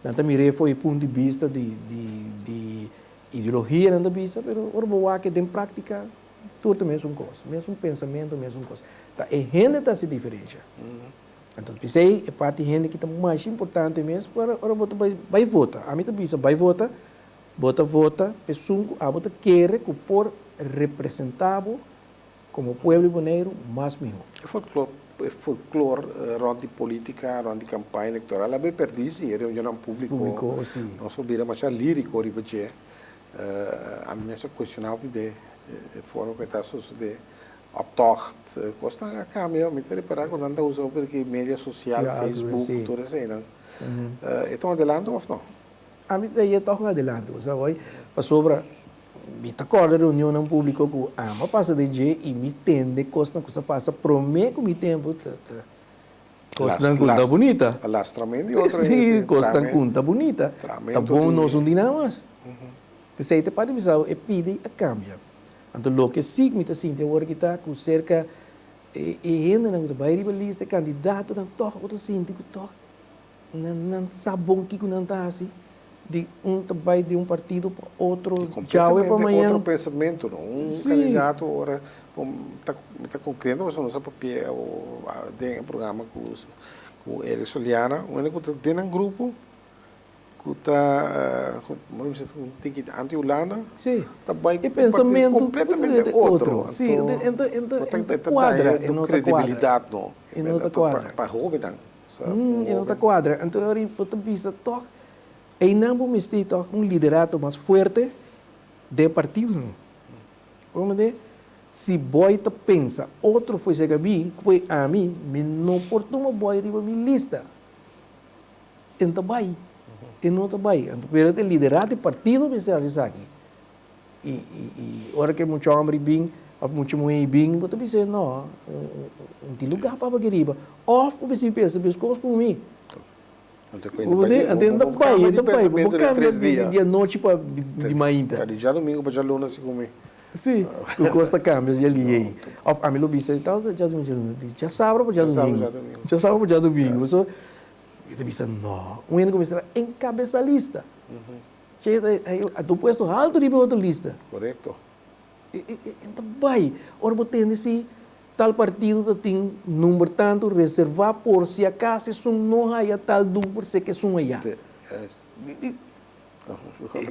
Nan ta mir'é for e punto di bista di di di ideologia nan ta bisa pero ora bo wak den práktika tur ta mesun kos, mesun pensamentu, mesun kos. Ta e hende ta hasi diferensha. Anto p'esei e parti hende ki ta mas importante mes ora ora bo ta bai bai vota. Ami ta bisa bai vota, bo ta vota p'esun ku abo ta kere ku por representá bo komo pueblo di Boneiru mas mihó. E folklor e folklor rònt di polítika, rònt di kampaña elektoral a bai pèrdí si, e reunionnan públiko Públiko, si. Nos a bira masha líriko riba dje. Ami mes a kuestioná hopi be e forma ku e ta sosodé. Optocht, kosnan a kambia, mi ta repará ku nan ta usa hopi di ki media sosial, Facebook, tur eseinan. E ta un adelanto òf no? Ami ta e tòg un adelanto, bo sa hoy, pasobra mi ta kòrda reunionnan públiko ku amo a pasa den dje i mi tende kosnan ku sa pasa promé ku mi tempu ta ta kosnan ku ta bunita. Lastrament di otro hende. Sí, kosnan ku ta bunita. Ta bon nos un di nan mas. P'esei ta parti bisa bo e pidi a kambia. Anto loke si mi ta sinti awor aki ta ku serka e hendenan ku ta bai riba lista, e kandidatonan tòg bo ta sinti ku tòg nan nan sa bon kiko nan ta hasi, di un ta bai di un partido pa otro djawe pa Kompletamente mañan. otro pensamentu no. Un kandidato ora mi ta mi ta konkrendo pasobra nos a papia den e programa ku ku Eric Soliana, un hende ku ta den nan grupo Ku ta un tiki anti Hulanda ta bai ku un partido kompletamente otro. Anto bo ta ta daña tu kredibilidat no pa hobennan. E no ta kuadra. Anto ora bo ta bisa tòg einan bo mester tòg un liderato mas fuerte den partidonan. Bo mende si boy ta pensa otro fo'i seka mi, fo'i ami, mi no por tuma boy riba mi lista. E no ta bai. E no ta bai. Anto pero e liderato di partido mester hasi esaki. I i ora ku e mucha hòmber i bin òf mucha muhé i bin bo ta bisa no, no tin lugá pa bo aki riba. Òf bo mester pensa meskos ku mi. Anto e ta bai, e ta bai, bo kambia di anochi pa di mainta. Ta di djadumingu pa djaluna si ku mi. Si, ku kos ta kambia si ali ei. Òf ami lo bisa, ta djadumingu, djasabra pa djadumingu. Djasabra pa djadumingu. So, mi ta bisa no, un hende ku mester a enkabesá lista. Che, a ta un puesto haltu riba e otro lista. Korekto. E ta bai. Ora bo tende si tal partido ta tin number tantu reservá por si acaso esun no haya tal number se ke esun haya.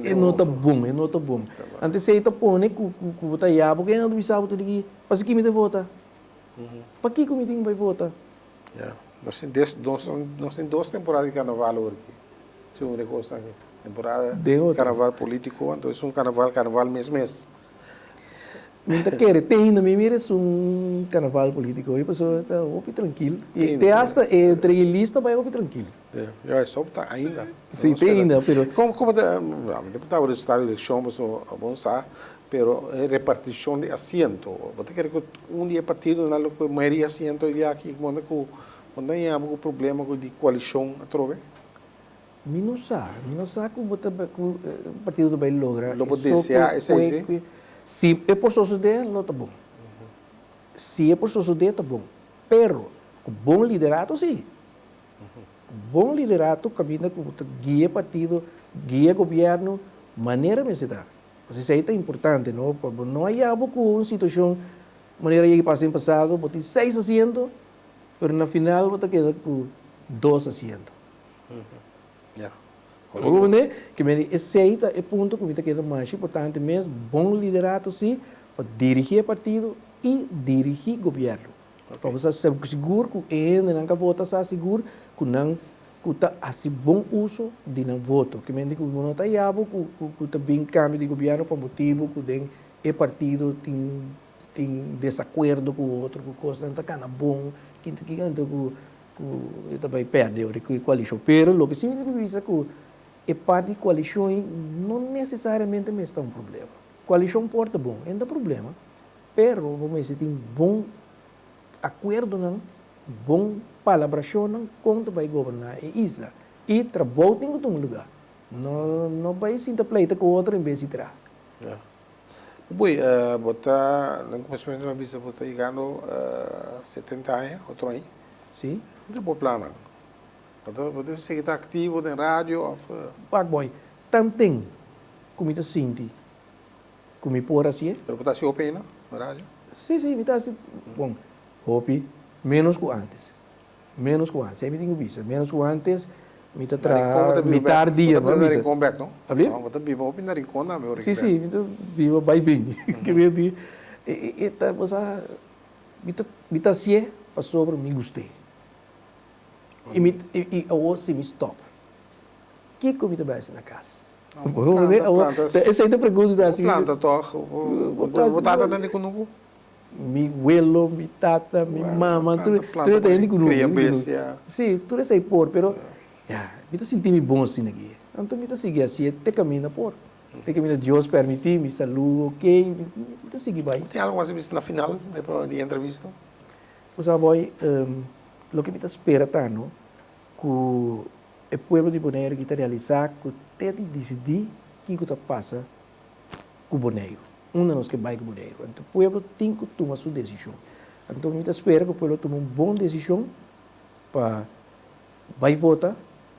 E no ta bon, e no ta bon. Anto esei ta pone ku bo ta haya bo kende ta bisa bo ta di pasiki mi ta vota? Pakiko mi tin bai vota? Ya. Nos tin des, nos, nos tin dos temporada di carnaval awor aki. Segun de cosnan aki. Temporada De otro. carnaval politico, anto es un carnaval, carnaval mes mes. Mi ta kere te ainda mi mira esun carnaval politico i pasobra ta hopi trankil. Te I ainda, te te hasta e entre e lista bai hopi trankil. Ya, ya esop ta ainda. Si, te ainda, pero. Como, como ta, mi ta preguntaba resultado di eleccion pasobra bo no sa. Pero e reparticion di asiento, bo ta kere cu un di e partidonan lo cu e mayoria asiento di aki manda cu bo ta yama cu problema cu di coalicion atrobe? Mi no sa, mi no sa cu bo ta cu e partido ta bay logra Lo bo eso desea cu esey si? Si e por sosode lo ta bon. Si e por sosode ta bon, pero cu bon liderato si. Bon liderato caminda cu bo ta guia e partido, guia e gobierno manera mester ta. Pues esei ta importante, no? Pa bo no haya bo ku un situashon manera yegi pasa den pasado, bo tin seis asiento, pero na final bo ta keda ku dos asiento. Ya. Bo comprende? Ke mende esei ta e punto ku mi ta keda masha importante mes, bon liderato si, pa dirigi e partido i dirigi gobièrnu. Pa bo sa sigur ku e hendenan ka vota sa sigur ku nan ku ta hasi bon uso di nan voto. Ke mende ku bo no ta yabo ku ku ta bin kambio di gobièrnu pa motibu ku den e partido tin tin desakuerdo ku otro, ku kosnan ta kana bon, kin ta kin anto ku ku e ta bai pèrdè ora ku e koalishon. Pero loke si mi ta bisa ku e parti di koalishon ei no nesesariamente mester ta un problema. Koalishon por ta bon, e no ta problema, pero bo mester tin bon akuerdonan Bon palabrashonnan kon ta bai goberná e isla. I trabou tin ku tuma lugá. No no bai sinta pleita ku otro en bes di traha. Ya. Bui, bo ta, den kuminsamentu mi a bisa bo ta yegando 70 aña, otro aña. Si. Ki ta bo plannan? Bo ta bo ta sigui ta aktivo den radio òf? Wak boy, tanten ku mi ta sinti ku mi por hasié. Pero bo ta hasi hopi ainda na radio? Si, si, mi ta hasi, bon, Hopi ménos ku ántes. Ménos ku ántes. Esei mi tin ku bisa. Ménos ku ántes mi ta traha mitar dia. Bo ta biba na Rincon bèk, no? Abí? Bo ta biba hopi na Rincon tambe ora ki bèk. Si, si. Mi ta biba bai bin. Ke mi di e ta, bo sa, mi ta, mi ta hasié pasobra mi gust'é. I mi, i awor si mi stòp, kiko mi ta bai hasi na kas? Esei ta e pregunta ku ta hasi. Bo planta tòg? Bo tata ta di kunuku? Mi welo, mi tata, mi mama, tur tur ta hende ku Cria bestia. Si, tur esei por, pero ya, mi ta sinti mi bon asina aki. Anto mi ta sigui hasié te kaminda por. Te kaminda Dios permití, mi salú ok, mi ta sigui bai. Tin algu mas di bisa na final di e entrevista? Bo sa boy, loke mi ta spera ta no, ku e pueblo di Boneiru aki ta realisá ku te di disidí kiko ta pasa ku Boneiru. Unda nos ke bai ku Boneiru. Anto pueblo tin ku tuma su desishon. Anto mi ta spera ku pueblo tuma un bon desishon pa bai vota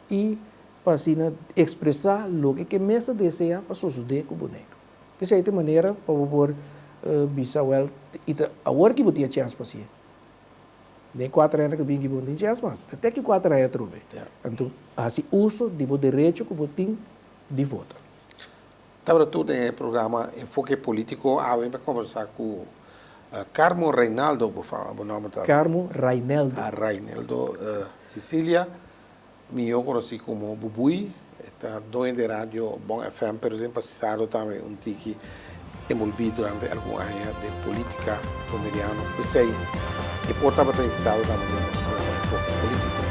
i pa asina ekspresá loke ke mes ta deseá pa sosodé ku Boneiru. Esei ta e manera pa bo por bisa wèl i ta awor ki bo tin e chèns pa hasié. Den kuater aña ku bin ki bo no tin chèns mas. Ta te ki kuater aña atrobe. Anto hasi uso di bo derecho ku bo tin di vota. Tabata tur den e programa Enfoke Politico awe mi a conversa cu Carmo Reinaldo, bo fama, bo nomber ta? Carmo Raineldo. Ah, Raineldo Cicilia, miyo conoci como Bubui, e ta doño di radio Bon FM, pero den pasado tambe un tiki envolvi durante algun aña den politica boneriano. P'esey e por tabata invitado tambe den nos programa Enfoke Politico.